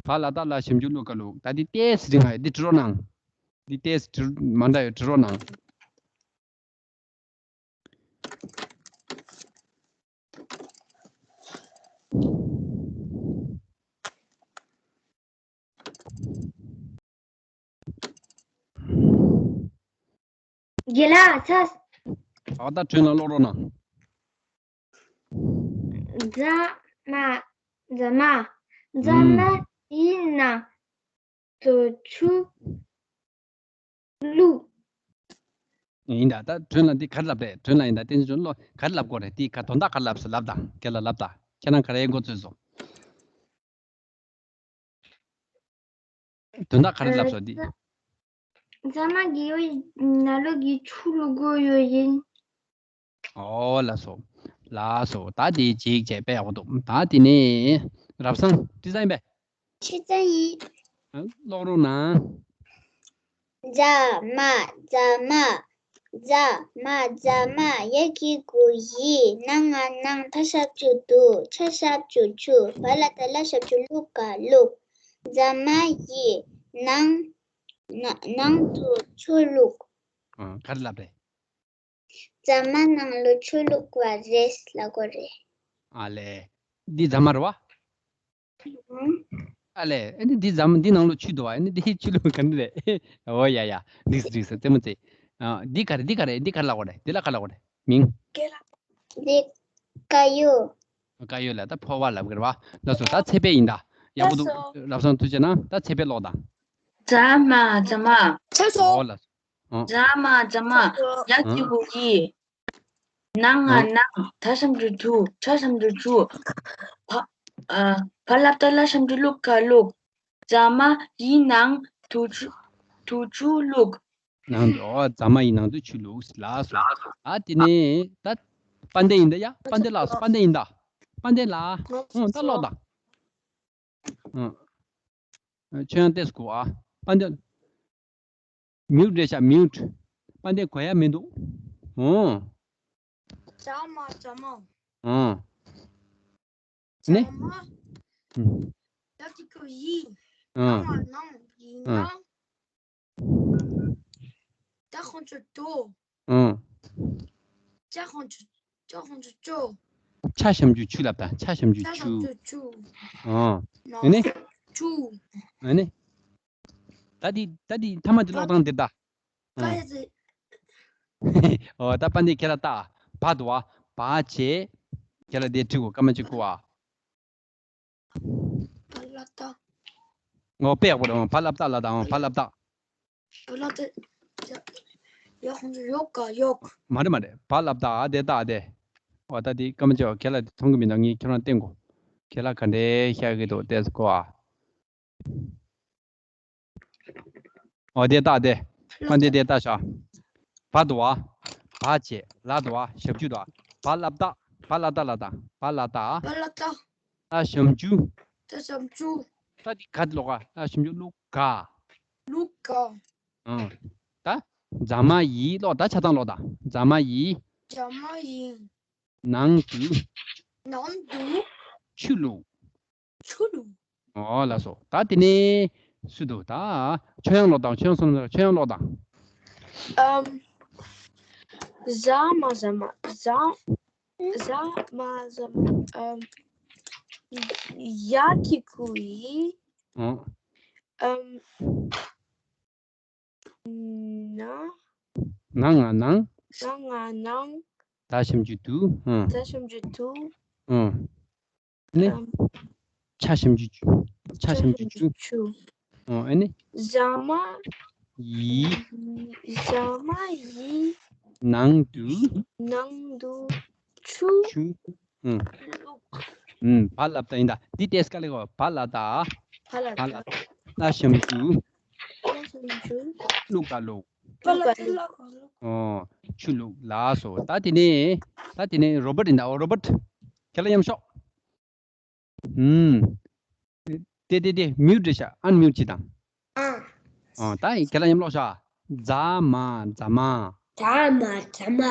བ་ལ་བཏགས་ལ་ཞབས་ཀྱུ་ལུ་ག་ལུག། ད་འདི་ཏེས་རིང་ཧ། འདི་བྲིས་རོགས་གནང་། འདི་ཏེས་བྲིས་མ་འདྲ་ཡོད། བྲིས་རོགས་གནང་། རྒན་ལགས་ཚ། ཨ་ད་དྲན་ལ་ཀློག་རོགས་གནང་། རྫ་མ། རྫ་མ། རྫ་མ་ཡི་ནང་དུ་ཆུ་བླུགས། ཡིན་ད། ད་དྲན་ལ་འདི་ག་རེ་ལབ་རེད། དྲན་ལ་ཡིན་ད། བསྟན་འཛིན་ལོ་ག་རེ་ལབ་དགོས་རེད། འདི་ག་དོན་དག་ག་རེ་ལབ་སོང་ལབ་དང་། ཁྱེད་ལ་ལབ་དང་། ཁྱེད་རང་ག་རེ་མགོ་ཚོས་སོང་། དོན་དག་ག་རེ་ལབ་སོང་འདི། རྫ་མ་གི་ནང་ལོགས་ཀྱི་ཆུ་བླུག་དགོས་ཡོད་ཡིན། ཨོ་ལགས་སོ། ལགས་སོ། ད་དེ་གཅིག་བྱས་པས་ཡག་པོ་འདུག། ད་དེ་ནས་རབ་བཟང་། བྲིས་ཚར་ཡིན་པས། བྲིས་ཚར་ཡིན། ཀློག་རོགས་གནང་། རྫ་མ། རྫ་མ། རྫ་མ། རྫ་མ། ཡ་གི་གུ་ཡི། ན་ང་ནང་། ད་ཞབས་ཀྱུ་དུ། ཆ་ཞབས་ཀྱུ་ཆུ། བ་ལ་བཏགས་ལ་ཞབས་ཀྱུ་ལུ་ག་ལུག། རྫ་མ་ཡི་ནང་། ནང་དུ་ཆུ་བླུགས། ཨ། ག་རེ་ལབ་རེད། རྫ་མ་ནང་ལོ་ཆུ་བླུགས་པ་རེད་ལབ་དགོས་རེད། ཨ་ལས། འདི་རྫ་མ་རེད་བ། ཨ་ལས། ཨ་ནི་འདི་རྫ་མ་འདི་ནང་ལོ་ཆུ་འདུག་བ། ཨ་ནི་འདི་ཆུ་ལུག་ག་འདི་རེད། ཨོ་ཡ་ཡ། འགྲིག་སོང་། འགྲིག་སོང་། རྩེད་མོ་རྩེ། ཨ། འདི་ག་རེ། འདི་ག་རེ། འདི་ག་རེ་ལབ་དགོས་རེད། འདི་ལ་ག་ལབ་དགོས་རེད། མིང་། འདི་དཀར་ཡོལ། དཀར་ཡོལ་ལ་ད་ཕོར་པ་ལབ་གི་རེད་བ། ལགས་སོ། ད་ཚེ་འཕེལ་ཡིན་ད། ཡག་པོ་འདུག། ལགས་སོ། རབ་བཟང་ཐུགས་རྗེ་གནང་། ད་ཚེ་འཕེལ་ཀློག་དང་། རྫ་མ། རྫ་མ། ཨོ་ལགས་སོ། ཨོ། རྫ་མ། རྫ་མ། ཡ་གི་གུ་ཡི། ན་ང་ནང་། ད་ཞབས་ཀྱུ་དུ། ཆ་ཞབས་ཀྱུ་ཆུ། བ། ཨ། བ་ལ་བཏགས་ལ་ཞབས་ཀྱུ་ལུ་ག་ལུག། རྫ་མ་ཡི་ནང་དུ་ཆུ། དུ་ཆུ་བླུགས། ནང་དུ། ཨོ། རྫ་མ་ཡི་ནང་དུ་ཆུ་བླུགས། ལགས་སོ། ཨ་དེ་ནས་ད་དཔལ་ལྡན་ཡིན་ད་ཡ། དཔལ་ལྡན་ལགས་སོ། དཔལ་ལྡན་ཡིན་ད། དཔལ་ལྡན་ལགས། ཨོ་ད་ཀློག་དང་། ཨ། ཁྱོད་ཡང་ཏོག་ཙམ་གོ་ཨ། དཔལ་ལྡན། མིའུཊ་རེད་ཤག། མིའུཊ། དཔལ་ལྡན་གོ་ཡ་མི་འདུག། ཨོ། རྫ་མ། རྫ་མ། ཨོ། ནི། རྫ་མ། ཨུ། ཡ་གི་གུ་ཡི། ཨོ། ན་ང་ནང་། ཡི་ནང་། ད་ཁོང་ཚོ་དོ། ཨང་། ཅ་ཁོང་ཚོ་ཅ་ཁོང་ཚོ་ཅོ། ཆ་ཞབས་ཀྱུ་ཆུ་ལབ་དང་། ཆ་ཞབས་ཀྱུ་ཆ་ཆུ། ཁོང་ཚོ་ཆུ། ཨང་། ནོ། ཨ་ནི། ཆུ། ཨ་ནི། ད་འདི་ད་འདི་ཐ་མ་འདི་ཀློག་སྟངས་འདིར་ད། ཀ་ཡ་ཙི། ཨོ་ད་པ་འདི་ཁྱེད་ལ་ལྟ། བ་འདུག་བ། བ་བྱས། ཁྱེད་ལ་འདི་བྲིས་གོ་སྐར་མ་གཅིག་བསྐུར་བ། བ་ལ་ཏ། ངོ་དཔེ་ཡག་པོ་རེད། བ་ལ་བཏགས་ལ་དང་བ་ལ་བཏགས། བ་ལ་ཏ། ཡ་ཡ་ཁོང་ཚོ་ཡོག་ག་ཡོག་མ་རེད་མ་རེད། བ་ལ་བཏགས་ཨ་དེ་བཏགས་ཨ་དེ། འོ་ད་དེ་སྐར་མ་བྱེད་པ་ཁྱེད་ལ་དེ་མཐོང་གི་མི་འདུག་ངས་ཁྱོད་རང་བསྟན་གོ། ཁྱེད་ལ་ག་འདྲས་ཤར་གི་འདུག་བལྟས་གོ་ཨ། འོ་དེ་བཏགས་དེ། ཨ་འདི་དེ་བཏགས་བཞག་བ་འདུག་བ། བ་བྱས་ལ་འདུག་བ། ཞབས་ཀྱུ་འདུག་བ། བ་ལ་བཏགས། བ་ལ་བཏགས་ལ་དང་། བ་ལ་བཏགས། བ་ལ་བཏགས། ལ་ཞབས་ཀྱུ། ལ་ཞབས་ཀྱུ། ད་འདི་ག་འདི་ཀློག་ག་ལ་ཞབས་ཀྱུ་ཀླུ་ག་ཀླུ་ག་ཨང་། ད་རྫ་མ་ཡི་ཀློག་ད་ཆ་ཚང་ཀློག་ད། རྫ་མ་ཡི། རྫ་མ་ཡི། ནང་དུ། ནང་དུ། ཆུ་བླུགས། ཆུ་བླུགས། ཨོ་ལགས་སོ། ད་དེ་ནས་སུ་འདུག་ད་ཆོས་དབྱངས་ཀློག་དང་། ཆོས་དབྱངས་བསོད་ནམས་ལགས། ཆོས་དབྱངས་ཀློག་དང་། ཨམ། ཟ་མ་ཟ་མ། ཟ། ཟ་མ་ཟ་མ། ཨམ། ཡ་གི་གུ་ཡི། ཨོ། ཨམ། ན། ན་ང་ནང་། ན་ང་ནང་། ད་ཞབས་ཀྱུ་དུ། ཨང་། ད་ཞབས་ཀྱུ་དུ། ཨང་། ནི། ཨམ། ཆ་ཞབས་ཀྱུ་ཆུ། ཆ་ཞབས་ཀྱུ་ཆུ། ཆུ། ཨང་། ཨ་ནི། ཟ་མ། ཡི། ཟ་མ་ཡི། ནང་དུ། ནང་དུ། ཆུ། ཆུ། ཨུམ། ཨུམ། བ་ལ་བཏགས་ཡིན་ད། འདི་ཏེས་ཀ་ལེ་གོ་བ་ལ་བཏགས། བ་ལ་བཏགས། ལ་ཞབས་ཀྱུ། ལ་ཞབས་ཀྱུ། བླུག་ག་བླུགས། བ་ལ་བཏགས་བླུག་ག་བླུགས། ཨོ། ཆུ་བླུགས་ལགས་སོ། ད་དེ་ནས། ད་དེ་ནས་རོ་བར་ཡིན་ད། ཨོ་རོ་བར། ཁྱེད་ལ་མཉམ་ཞོག་ཨུམ། ཏེ་ཏེ་ཏེ་མིའུ་ཊི་རེད་ཤག་ཨན་མིའུ་ཊི་བྱེད་དང་། ཨ། ཨ། ད་ཡིན་ཁྱེད་ལ་མཉམ་ཀློག་ཤག་རྫ་མ་རྫ་མ། རྫ་མ་རྫ་མ།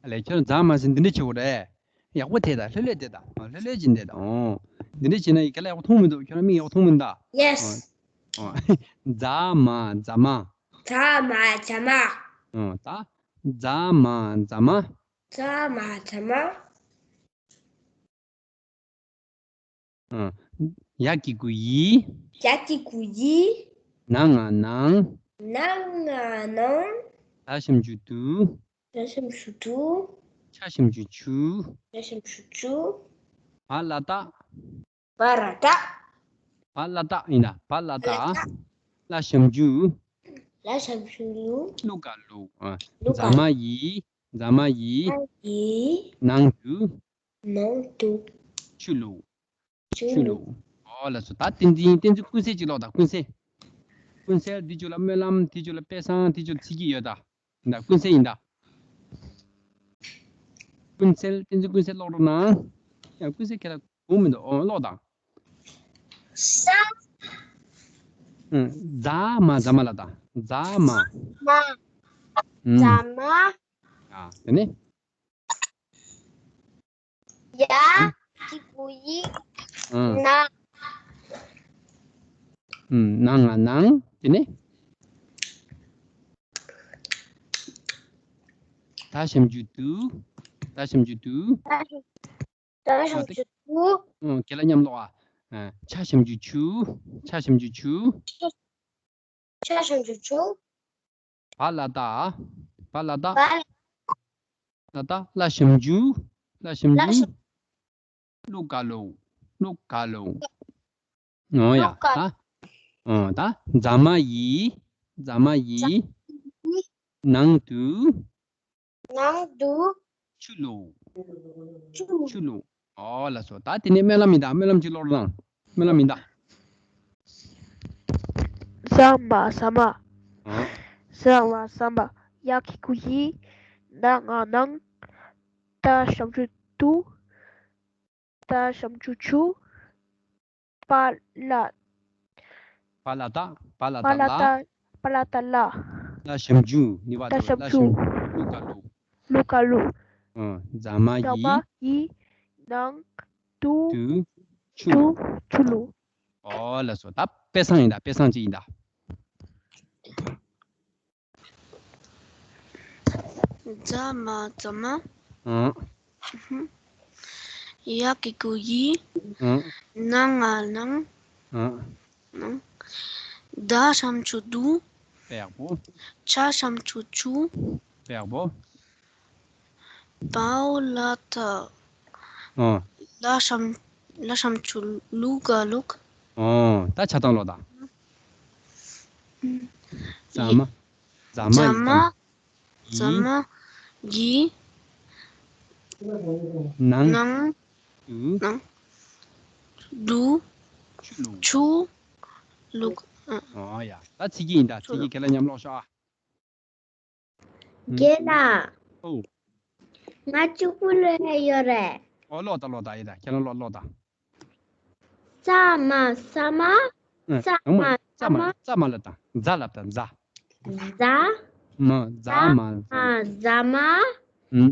ཨ་ལས་ཁྱོད་རང་རྫ་མ་ཟེར་འདི་འདྲ་བྱེད་དགོས་རེད། ཡག་པོ་དེ་དང་ལྷོད་ལྷོད་དེ་དང་། ལྷོད་ལྷོད་ཅིག་འདེད་དང་། འོ། འདི་འདྲ་བྱེད་ན་ཡིན་ཁྱེད་ལ་ཡག་པོ་མཐོང་མི་འདུག་ཁྱོད་རང་མིག་ཡག་པོ་མཐོང་མི་འདུག་ཡེ་སི། ཨ། རྫ་མ་རྫ་མ། རྫ་མ་རྫ་མ། ཨ། ད། རྫ་མ་རྫ་མ། རྫ་མ་རྫ་མ། ཨ། ཡ་གི་གུ་ཡི། ཡ་གི་གུ་ཡི། ན་ང་ནང་། ན་ང་ནང་། ད་ཞབས་ཀྱུ་དུ། ད་ཞབས་ཀྱུ་དུ། ཆ་ཞབས་ཀྱུ་ཆུ། ཆ་ཞབས་ཀྱུ་ཆུ། བ་ལ་བཏགས། བ་ལ་བཏགས། བ་ལ་བཏགས་ཡིན་ད། བ་ལ་བཏགས། ལ་ཞབས་ཀྱུ། ལ་ཞབས་ཀྱུ། བླུག་ག་བླུགས། ཨ། བླུག་ག་རྫ་མ་ཡི། རྫ་མ་ཡི། ཡི། ནང་དུ། ནང་དུ། ཆུ་བླུགས། ཆུ། ཆུ་བླུགས། ཨོ་ལགས་སོ། ད་བསྟན་འཛིན། བསྟན་འཛིན་ཀུན་གསལ་གཅིག་ཀློག་དང་། ཀུན་གསལ། ཀུན་གསལ་འདི་ཚོ་ལ་སྨོན་ལམ། དེ་ཚོ་ལ་དཔེ་བཟང་། དེ་ཚོ་ཚིག་གི་ཡོད་ད། ཡིན་ད། ཀུན་གསལ་ཡིན་ད། ཀུན་གསལ། བསྟན་འཛིན་ཀུན་གསལ་ཀློག་རོགས་གནང་། ཡ། ཀུན་གསལ་ཁྱེད་ལ་དགོངས་མི་འདུག་ཨོ་ཀློག་དང་། ས། ཨུ། རྫ་མ་རྫ་མ་ལ་དང་། རྫ་མ། མ། ཨུ། རྫ་མ། ཡ། དེ་ནས། ཡ་གི་གུ་ཡི། ཨང་། ན། ཨུམ། ན་ང་ནང་། དེ་ནས། ད་ཞབས་ཀྱུ་དུ། ད་ཞབས་ཀྱུ་དུ། ད་ཞབས་ཀྱུ་དུ། ཨང་། ཁྱེད་ལ་མཉམ་ཀློག་ཨ། ཨ། ཆ་ཞབས་ཀྱུ་ཆུ། ཆ་ཞབས་ཀྱུ་ཆུ། ཆ་ཞབས་ཀྱུ་ཆུ། བ་ལ་བཏགས། བ་ལ་བཏགས། བ་ལ་བཏགས། ལ་ཞབས་ཀྱུ། ལ་ཞབས་ཀྱུ། ལ་ཞབས། བླུག་ག་བླུགས། བླུག་ག་བླུགས། ཨོ་ཡ། བླུག་ག་ད། ཨོ་ད། རྫ་མ་ཡི། རྫ་མ་ཡི། ནང་དུ། ནང་དུ། ཆུ་བླུགས། ཆུ། ཆུ་བླུགས། ཨོ་ལགས་སོ། ད་དེ་ནས་སྨོན་ལམ་ཡིན་ད། སྨོན་ལམ་གཅིག་ཀློག་རོགས་གནང་། སྨོན་ལམ་ཡིན་ད། ས་མ་ས་མ། ཨང་། ས་མ་ས་མ། ཡ་གི་གུ་ཡི། ན་ང་ནང་། ད་ཞབས་ཀྱུ་དུ། ད་ཞབས་ཀྱུ་ཆུ། བ་ལ། བ་ལ་བཏགས། བ་ལ་བ་ལ་བཏགས་ལ། བཏགས། བ་ལ་བཏགས་ལ། ལ་ཞབས་ཀྱུ། ནི་བ། ད་ད་ལ་ཞབས་ཞབས་ཀྱུ། ཀྱུ། བླུག་ག་བླུགས། བླུག་ག་བླུགས། ཨ། རྫ་མ་རྫ་ཡི། མ་ཡི། ནང་དུ། དུ། ཆུ། ཆུ། ཆུ་བླུགས། ཨོ་ལགས་སོ། ད་དཔེ་བཟང་ཡིན་ད། དཔེ་བཟང་ཅིག་ཡིན་ད། ཛ་མ་ཛ་མ། ཨང་། ཧུམ། ཡ་གི་གུ་ཡི། ཨང་། ན་ང་ནང་། ཨང་། ནང་། ད་ཞབས་ཀྱུ་དུ། ཡག་པོ། ཆ་ཞབས་ཀྱུ་ཆུ། ཡག་པོ། བའོ་ལ་ད། ཨང་། ལ་ཞབས་ལ་ཞབས་ཀྱུ་ལུ་ག་ལུག་ཨང་། ད་ཆ་ཚང་ཀློག་དང་། ཛ་མ། ཛ་མ་ཛ་མ། ཛ་མ། ཡི། ནང་། ནང་། དུ། ནང་། དུ། ཆུ་ལུག་ཆུ་ལུག་ཨ། ཨོ་ཡ། ད་ཚིག་གི་ཡིན་ད། ཚིག་གི་ཁྱེད་ལ་མཉམ་ཀློག་ཤོག་ཨ། རྒན་ལགས། ཨོ། ང་གཅིག་པུ་ལོས་ཡོད་རེད། ཨོ་ཀློག་ད་ཀློག་ད་ཡིན་ད། ཁྱེད་ལ་ཀློག་ཀློག་ད། ཙ་མ་ཙ་མ། ཨ། ཙ་ཡང་མ་མ་ཙ་ཙ་མ་མ། ཙ་མ་ལབ་དང་། ཛ་ལབ་དང་། ཛ། ཛ། མ་ཛ་མ། ཙ་མ་ཛ་མ། ཨུམ།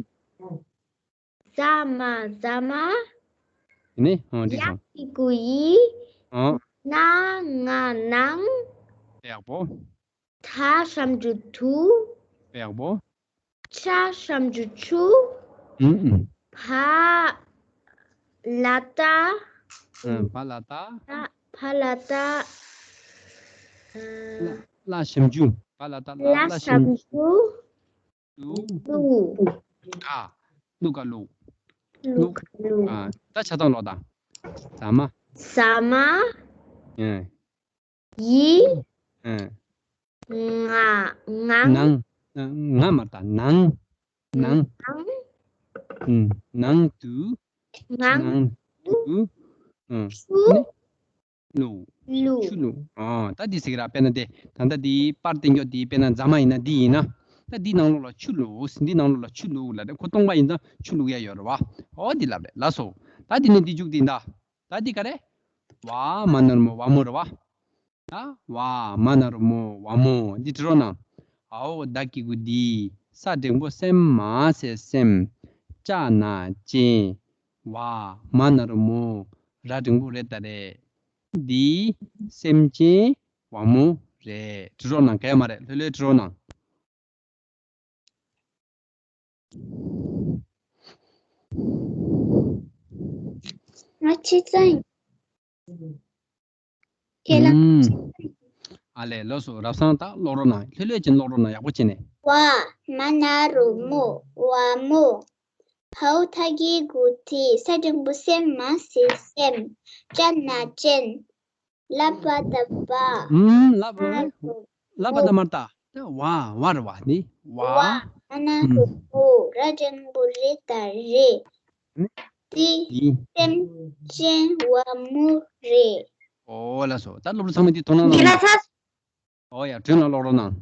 ཛ་མ་ཛ་མ། ནི་ཨང་འགྲིག་ཡ་སོང་། གི་གུ་ཡི། ཨང་། ན་ང་ནང་། ཡག་པོ། ད་ཞབས་ཀྱུ་དུ། ཡག་པོ། ཆ་ཞབས་ཀྱུ་ཆུ། ཨུམ་ཨུམ། བ་ལ་ཏ། ཨ། བ་ལ་ཏ། ད་བ་ལ་ཏ། ཨ། ལ་ལ་ཞབས་ཀྱུ། བ་ལ་ཏ་ལ་ལ་ལ་ཞབས་ཞབས་ཀྱུ། ཀྱུ། ལུ། ལུ་ག་ལུག་ལུ་ག་ལུག་ཨ། ད་ཆ་ཚང་ཀློག་དང་། ཛ་མ། ཛ་མ། ཨ། ཡི། ཨ། ང་ང་། ནང་། ང་མ་ད་ནང་། ནང་། ནང་། ཨུམ། ནང་དུ། ནང་། ནང་དུ། ཨ། ཆུ། ནི། ལུག་ལུག་ཆུ་ལུག་ཨ། ད་འདི་ཟེར་གི་ར། དཔེར་ན་དེ་ད་ལྟ་འདི་པར་བསྟན་རྒྱུ་འདི་དཔེར་ན་ཛ་མ་ཡིན་ན། འདི་ཡིན་ན། ད་འདི་ནང་ལོགས་ལ་ཆུ་ལུག་འདི་ནང་ལོགས་ལ་ཆུ་ལུག་ལབ་རེད། ཁོ་སྟོང་པ་ཡིན་ཙང་ཆུ་ལུག་ཡ་ཡོད་རེད་བ། ཨོ་འདི་ལབ་རེད་ལགས་སོ། ད་འདི་ནི་འདི་མཇུག་འདི་ད། ད་འདི་ག་རེ། བ་མ་ན་རོ་མོ་བ་མོ་རེད་བ། ད་བ་མ་ན་རོ་མོ་བ་མོ། འདི་བྲི་རོགས་གནང་། འའོ་ད་གི་གུ་འདི། ས་འགྲེང་བུ་སེ་མ་སེ་སེམས། ཅ་ན་ཅན། བ་མ་ན་རོ་མོ། ར་འགྲེང་བུ་རེ་ད་རེད། འདི་སེམས་ཅན་བ་མོ་རེད། བྲི་རོགས་གནང་། ག་ཡ་མ་རེད། ལྷོད་ལྷོད་བྲི་རོགས་གནང་། ང་ཅི་ཙང་། ཁྱེད་ལ། ཨུམ། ཨ་ལས་ལགས་སོ། རབ་བཟང་། ད་ཀློག་རོགས་གནང་། ལྷོད་ལྷོད་ཅིག་ཀློག་རོགས་གནང་། ཡག་པོ་བྱས་ནས། བ་མ་ན་རོ་མོ་བ་མོ། འའོ་ད་གི་གུ་འདི། ས་འགྲེང་བུ་སེ་མ་སེ་སེམས། ཅ་ན་ཅན། ལ་བ་ད་བ། ཨུམ། ལ་བ། ན་རོ་ལ་བ་ད་མ་ད། བ་བ་རེད་བ་འདི། བ། བ་མ་ན་རོ་མོ། ར་འགྲེང་བུ་རེ་ད་རེད། འདི་འདི་སེམས་ཅན་བ་མོ་རེད། ཨོ་ལགས་སོ། ད་སློབ་ཕྲུག་ཚང་མས་འདི་དོ་སྣང་གནང་རོགས། ཨོ་ཡ། དྲན་ལ་ཀློག་རོགས་གནང་།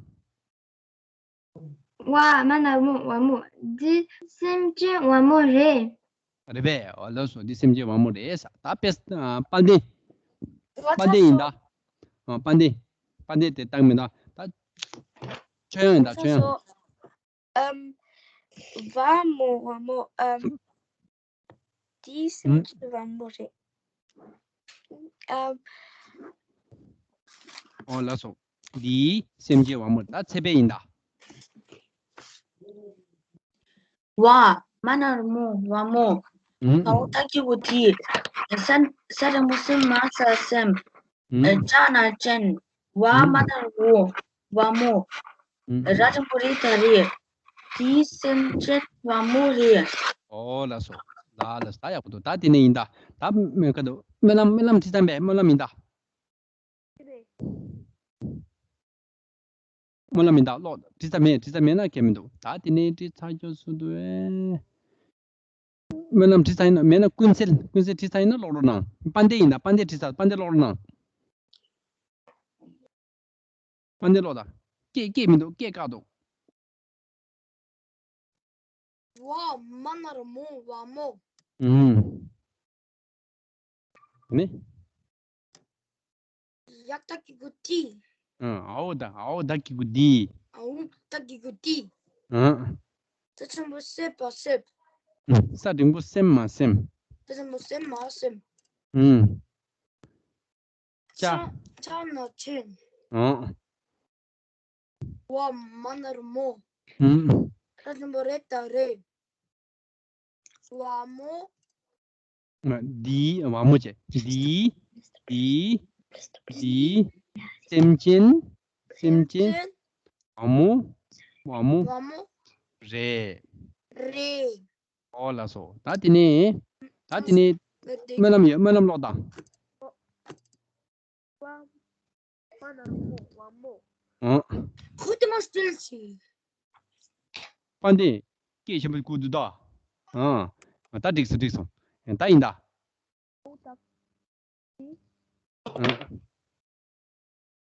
བ་མ་ན་རོ་མོ་བ་མོ། འདི་སེམས་ཅན་བ་མོ་རེད། རེད་པས། ཨོ་ལགས་སོ། འདི་སེམས་ཅན་བ་མོ་རེད་ས། ད་དཔེ་ཨ་དཔལ་ལྡན། དཔལ་ལྡན་ཡིན་ད། ཨ་དཔལ་ལྡན། དཔལ་ལྡན་དེ་བཏང་མི་ད། ད་ཆོས་དབྱངས་ཡིན་ད། ཆོས་དབྱངས། ཨམ། བ་མོ་བ་མོ། ཨམ། འདི་སེམས་ཅན་བ་མོ་རེད། ཨམ། ཨོ་ལགས་སོ། འདི་སེམས་ཅན་བ་མོ། ད་ཚེ་འཕེལ་ཡིན་ད། བ་མ་ན་རོ་མོ་བ་མོ། ཨུམ། འའོ་ད་གི་གུ་འདི། ས་ས་འགྲེང་བུ་སེ་མ་སེ་སེམས། ཨུམ། ཅ་ན་ཅན། བ་མ་ན་རོ་བ་མོ། ཨུམ། ར་འགྲེང་བུ་རེ་ད་རེད། འདི་སེམས་ཅན་བ་མོ་རེད། ཨོ་ལགས་སོ། ལགས་ལགས་སོ། ད་ཡག་པོ་འདུག་ད་དེ་ནས་ཡིན་ད། ད་མེ་ཁ་འདུག་སྨོན་ལམ། སྨོན་ལམ་བྲིས་ཚར་པས། སྨོན་ལམ་ཡིན་ད། སྨོན་ལམ་ཡིན་ད། ཀློག་བྲིས་ཚར་མེད། བྲིས་ཚར་མེད་ན་གལ་མི་འདུག་ད་དེ་ནས་བྲིས་ཚར་རྒྱུ་སུ་འདུག་ཨེ། སྨོན་ལམ་བྲིས་ཚར་ཡིན་ན། མེད་ན་ཀུན་གསལ། ཀུན་གསལ་བྲིས་ཚར་ཡིན་ན་ཀློག་རོགས་གནང་། དཔལ་ལྡན་ཡིན་ད། དཔལ་ལྡན་བྲིས་ཚར། དཔལ་ལྡན་ཀློག་རོགས་གནང་། དཔལ་ལྡན་ཀློག་ད། སྐད་སྐད་མི་འདུག་སྐད་བཀག་འདུག་བ་མ་ན་རོ་མོ་བ་མོ། ཨུམ། ནི། ཡ་ད་གི་གུ་ཏི། ཨ། འའོ་ད། འའོ་ད་གི་གུ་འདི། འའོ་ད་གི་གུ་འདི། ཨ། ས་འགྲེང་བུ་སེ་མ་སེ། ཨུམ། ས་འགྲེང་བུ་སེ་མ་སེ། ས་འགྲེང་བུ་སེ་མ་སེ། ཨུམ། ཅ། ཅ་ན་ཅན། ཨ། བ་མ་ན་རོ་མོ། ཨུམ། ར་དང་པོ་རེད་ད་རེད། བ་མོ། འདི་བ་མོ་བྱས། འདི། འདི། འདི། སེམས་ཅན། སེམས་ཅན། བ་མོ། བ་མོ། བ་མོ། རེད། རེད། ཨོ་ལགས་སོ། ད་དེ་ནས། ད་དེ་ནས། སྨོན་ལམ་ཡོད། སྨོན་ལམ་ཀློག་དང་། བ། བ་ན་རོ་མོ། བ་མོ། ཨང་། ཁོ་དེ་མོ་སྤེལ་ཆེ། དཔལ་ལྡན། སྐད་ཆེན་པོ་གོ་འདུག་ད། ཨང་། ད་འགྲིག་སོང་། འགྲིག་སོང་། ད་ཡིན་ད། ཨང་།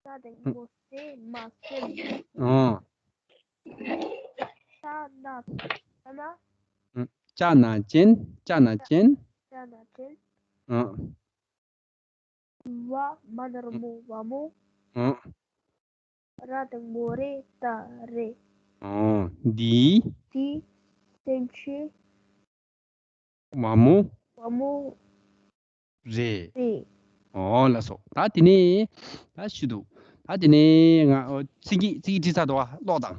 ས་དང་པོ་སེ་མ་སེམས། ཨང་། ཅ་ན་ཅན། ཅ་ན་ཅན། ཅ་ན་ཅན། ཅ་ན་ཅན། ཨང་། བ་མ་ན་རོ་མོ། བ་མོ། ཨང་། ར་དང་པོ་རེ་ད་རེད། ཨང་། འདི། འདི། སེམས་ཅན། བ་མོ། བ་མོ། རེད། རེད། ཨོ་ལགས་སོ། ད་དེ་ནས་ད་ཞུ་འདུག་ད་དེ་ནས་ང་ཚིག་གི་ཚིག་གི་བྲིས་ཚར་འདུག་ཨ། ཀློག་དང་།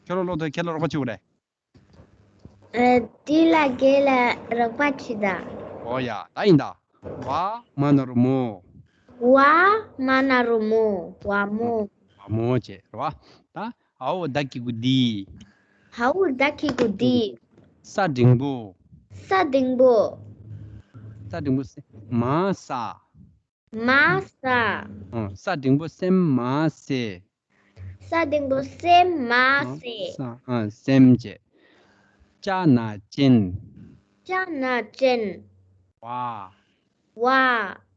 ཁྱོད་ལ་ཀློག་དང་། ཁྱོད་ལ་རོགས་པ་བྱེད་དགོས་རེད། ཨ། འདི་ལ་རྒན་ལགས་རོགས་པ་བྱེད་དང་། ཨོ་ཡ། ད་ཡིན་ད། བ་མ་ན་རོ་མོ། བ་མ་ན་རོ་མོ། བ་མོ། བ་མོ་བྱས་རེད་བ། ད་འའོ་ད་གི་གུ་འདི། འའོ་ད་གི་གུ་འདི། ས་འགྲེང་བུ། ས་འགྲེང་བུ། ས་འགྲེང་བུ་སེ་མ་ས། མ་ས། ཨོ། ས་འགྲེང་བུ་སེ་མ་སེ། ས་འགྲེང་བུ་སེ་མ་སེ། ས། ཨ། སེམས་བྱས། ཅ་ན་ཅན། ཅ་ན་ཅན། བ། བ།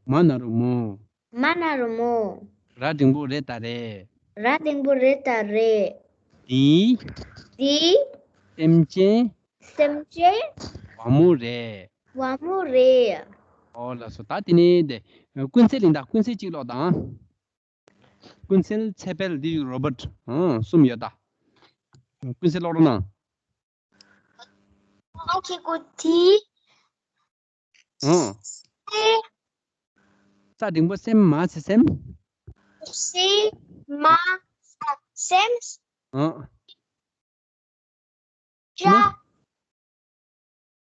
མ་ན་རོ་མོ། མ་ན་རོ་མོ། ར་འགྲེང་བུ་རེ་ད་རེད། ར་འགྲེང་བུ་རེ་ད་རེད། འདི། འདི། སེམས་ཅན། སེམས་ཅན། བ་མོ་རེད། བ་མོ་རེད། ཨོ་ལགས་སོ། ད་དེ་ནས་དེ་ཀུན་གསལ་ཡིན་ད། ཀུན་གསལ་གཅིག་ཀློག་དང་། ཀུན་གསལ་ཚེ་འཕེལ་འདི་རོ་བར་ཊི། ཨང་། གསུམ་ཡོད་ད། ཀུན་གསལ་ཀློག་རོགས་གནང་། ཨང་། ཁྱེད་ཀོ་ཐི། ཨང་། སེ། ས་འགྲེང་བུ་སེ་མ་སེ་སེམས། སེ་མ་ས་སེམས། ཨང་། ཅ།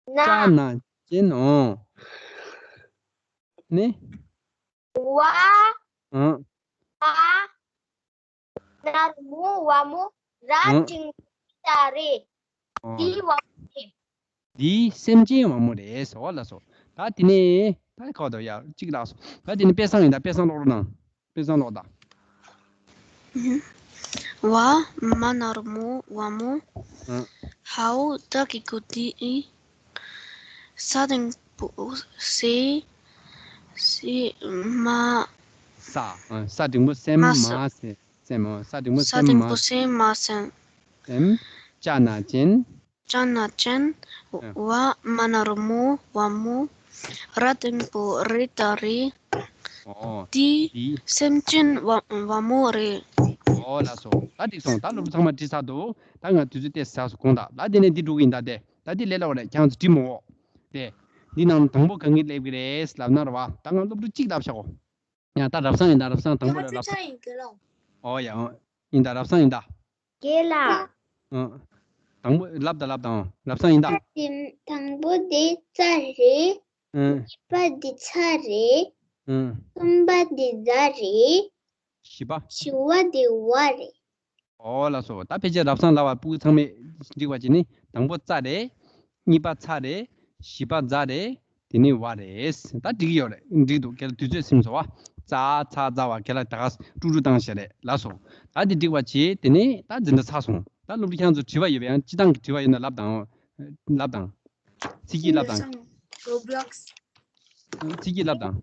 ན། ཅ་ན་ཅན། ཨང་། ནི། བ། ཨང་། བ། ན་རོ་མོ། བ་མོ། ར་ཨང་། འགྲེང་བུ་ད་རེད། ཨང་། འདི་བ་མོ་རེད། འདི་སེམས་ཅན་བ་མོ་རེད་ཟེར་བ་ལ་སོགས། ད་དེ་ནས་ད་ཁ་བ་དོ་ཡ་གཅིག་ལགས་སོ། ད་དེ་ནས་དཔེ་བཟང་ཡིན་ད། དཔེ་བཟང་ཀློག་རོགས་གནང་། དཔེ་བཟང་ཀློག་དང་། བ་མ་ན་རོ་མོ། བ་མོ། ཨང་། འའོ་ད་གི་གུ་འདི། ས་འགྲེང་བུ་སེ། སེ་མ། ས། ཨང་། ས་འགྲེང་བུ་སེ་མ་སེ། སེམས། ཨང་། ས་འགྲེང་བུ་སེ་མ། ས་འགྲེང་བུ་སེ་མ་སེམས། སེམས། ཅ་ན་ཅན། ཅ་ན་ཅན། ཨང་། བ་མ་ན་རོ་མོ། བ་མོ། ར་འགྲེང་བུ་རེ་ད་རེད། ཨོ། འདི། འདི། སེམས་ཅན་བ་བ་མོ་རེད། ཨོ་ལགས་སོ། ད་འགྲིག་སོང་། ད་སློབ་ཕྲུག་ཚང་མ་བྲིས་ཚར་འདུག་ད་ང་དུས་ཚོད་ཏོག་ཙམ་ཟ་སོང་གོང་དག་ད་དེ་ནས་འདི་འགྲོ་གི་ཡིན་ད། དེ་ད་འདི་ལས་སླ་བ་རེད། ཁྱེད་ཚོ་འབྲི་མི་འོ། དེ། འདི་ནང་དང་པོ་གང་གི་སླེབས་ཀྱི་རེད་ལབ་ན་རེད་བ། ད་ང་སློབ་ཕྲུག་གཅིག་ལབ་བཞག་གོ། ཡང་ད་རབ་བྱུང་ཡིན་ད། རབ་བྱུང་དང་པོ་ལ་རབ་བྱུང་། ཨོ་ཡ། ཨོ། ཡིན་ད། རབ་བྱུང་ཡིན་ད། རྒན་ལགས། ཨང་། དང་པོ་ལབ་ད་ལབ་དང་། རབ་བྱུང་ཡིན་ད། ད་དེ་དང་པོ་དེ་ཙ་རེད། ཨང་། གཉིས་པ་དེ་ཚ་རེད། ཨང་། གསུམ་པ་དེ་ཛ་རེད། བཞི་པ། བཞི་པ་དེ་ཝ་རེད། ཨོ་ལགས་སོ། ད་ཕལ་ཆེར་རབ་བྱུང་ལབ་པ་ཕྲུ་གུ་ཚང་མས་འགྲིག་པ་བྱས་ནི། དང་པོ་ཙ་རེད། གཉིས་པ་ཚ་རེད། བཞི་པ་ཛ་རེད། དེ་ནས་ཝ་རེད། ད་འགྲིག་གི་ཡོད་རེད། འགྲིག་འདུག་ཁྱེད་ལ་དུས་ཚོད་ཟིན་སོང་བ། ཙ་ཚ་ཛ་ཝ་ཁྱེད་ལ་ད་ག་དཀྲུག་དཀྲུག་བཏང་བཞག་རེད་ལགས་སོ། ད་དེ་འགྲིག་པ་བྱས། དེ་ནས་ད་འཛིན་གྲྭ་ཚར་སོང་། ད་སློབ་ཕྲུག་ཁྱེད་ཚོ་དྲི་བ་ཡོད་པ་ཡང་སྤྱི་བཏང་གི་དྲི་བ་ཡོད་ན་ལབ་དང་། ལབ་དང་། ཚིག་གིས་ལབ་དང་། Roblox། ཚིག་གིས་ལབ་དང་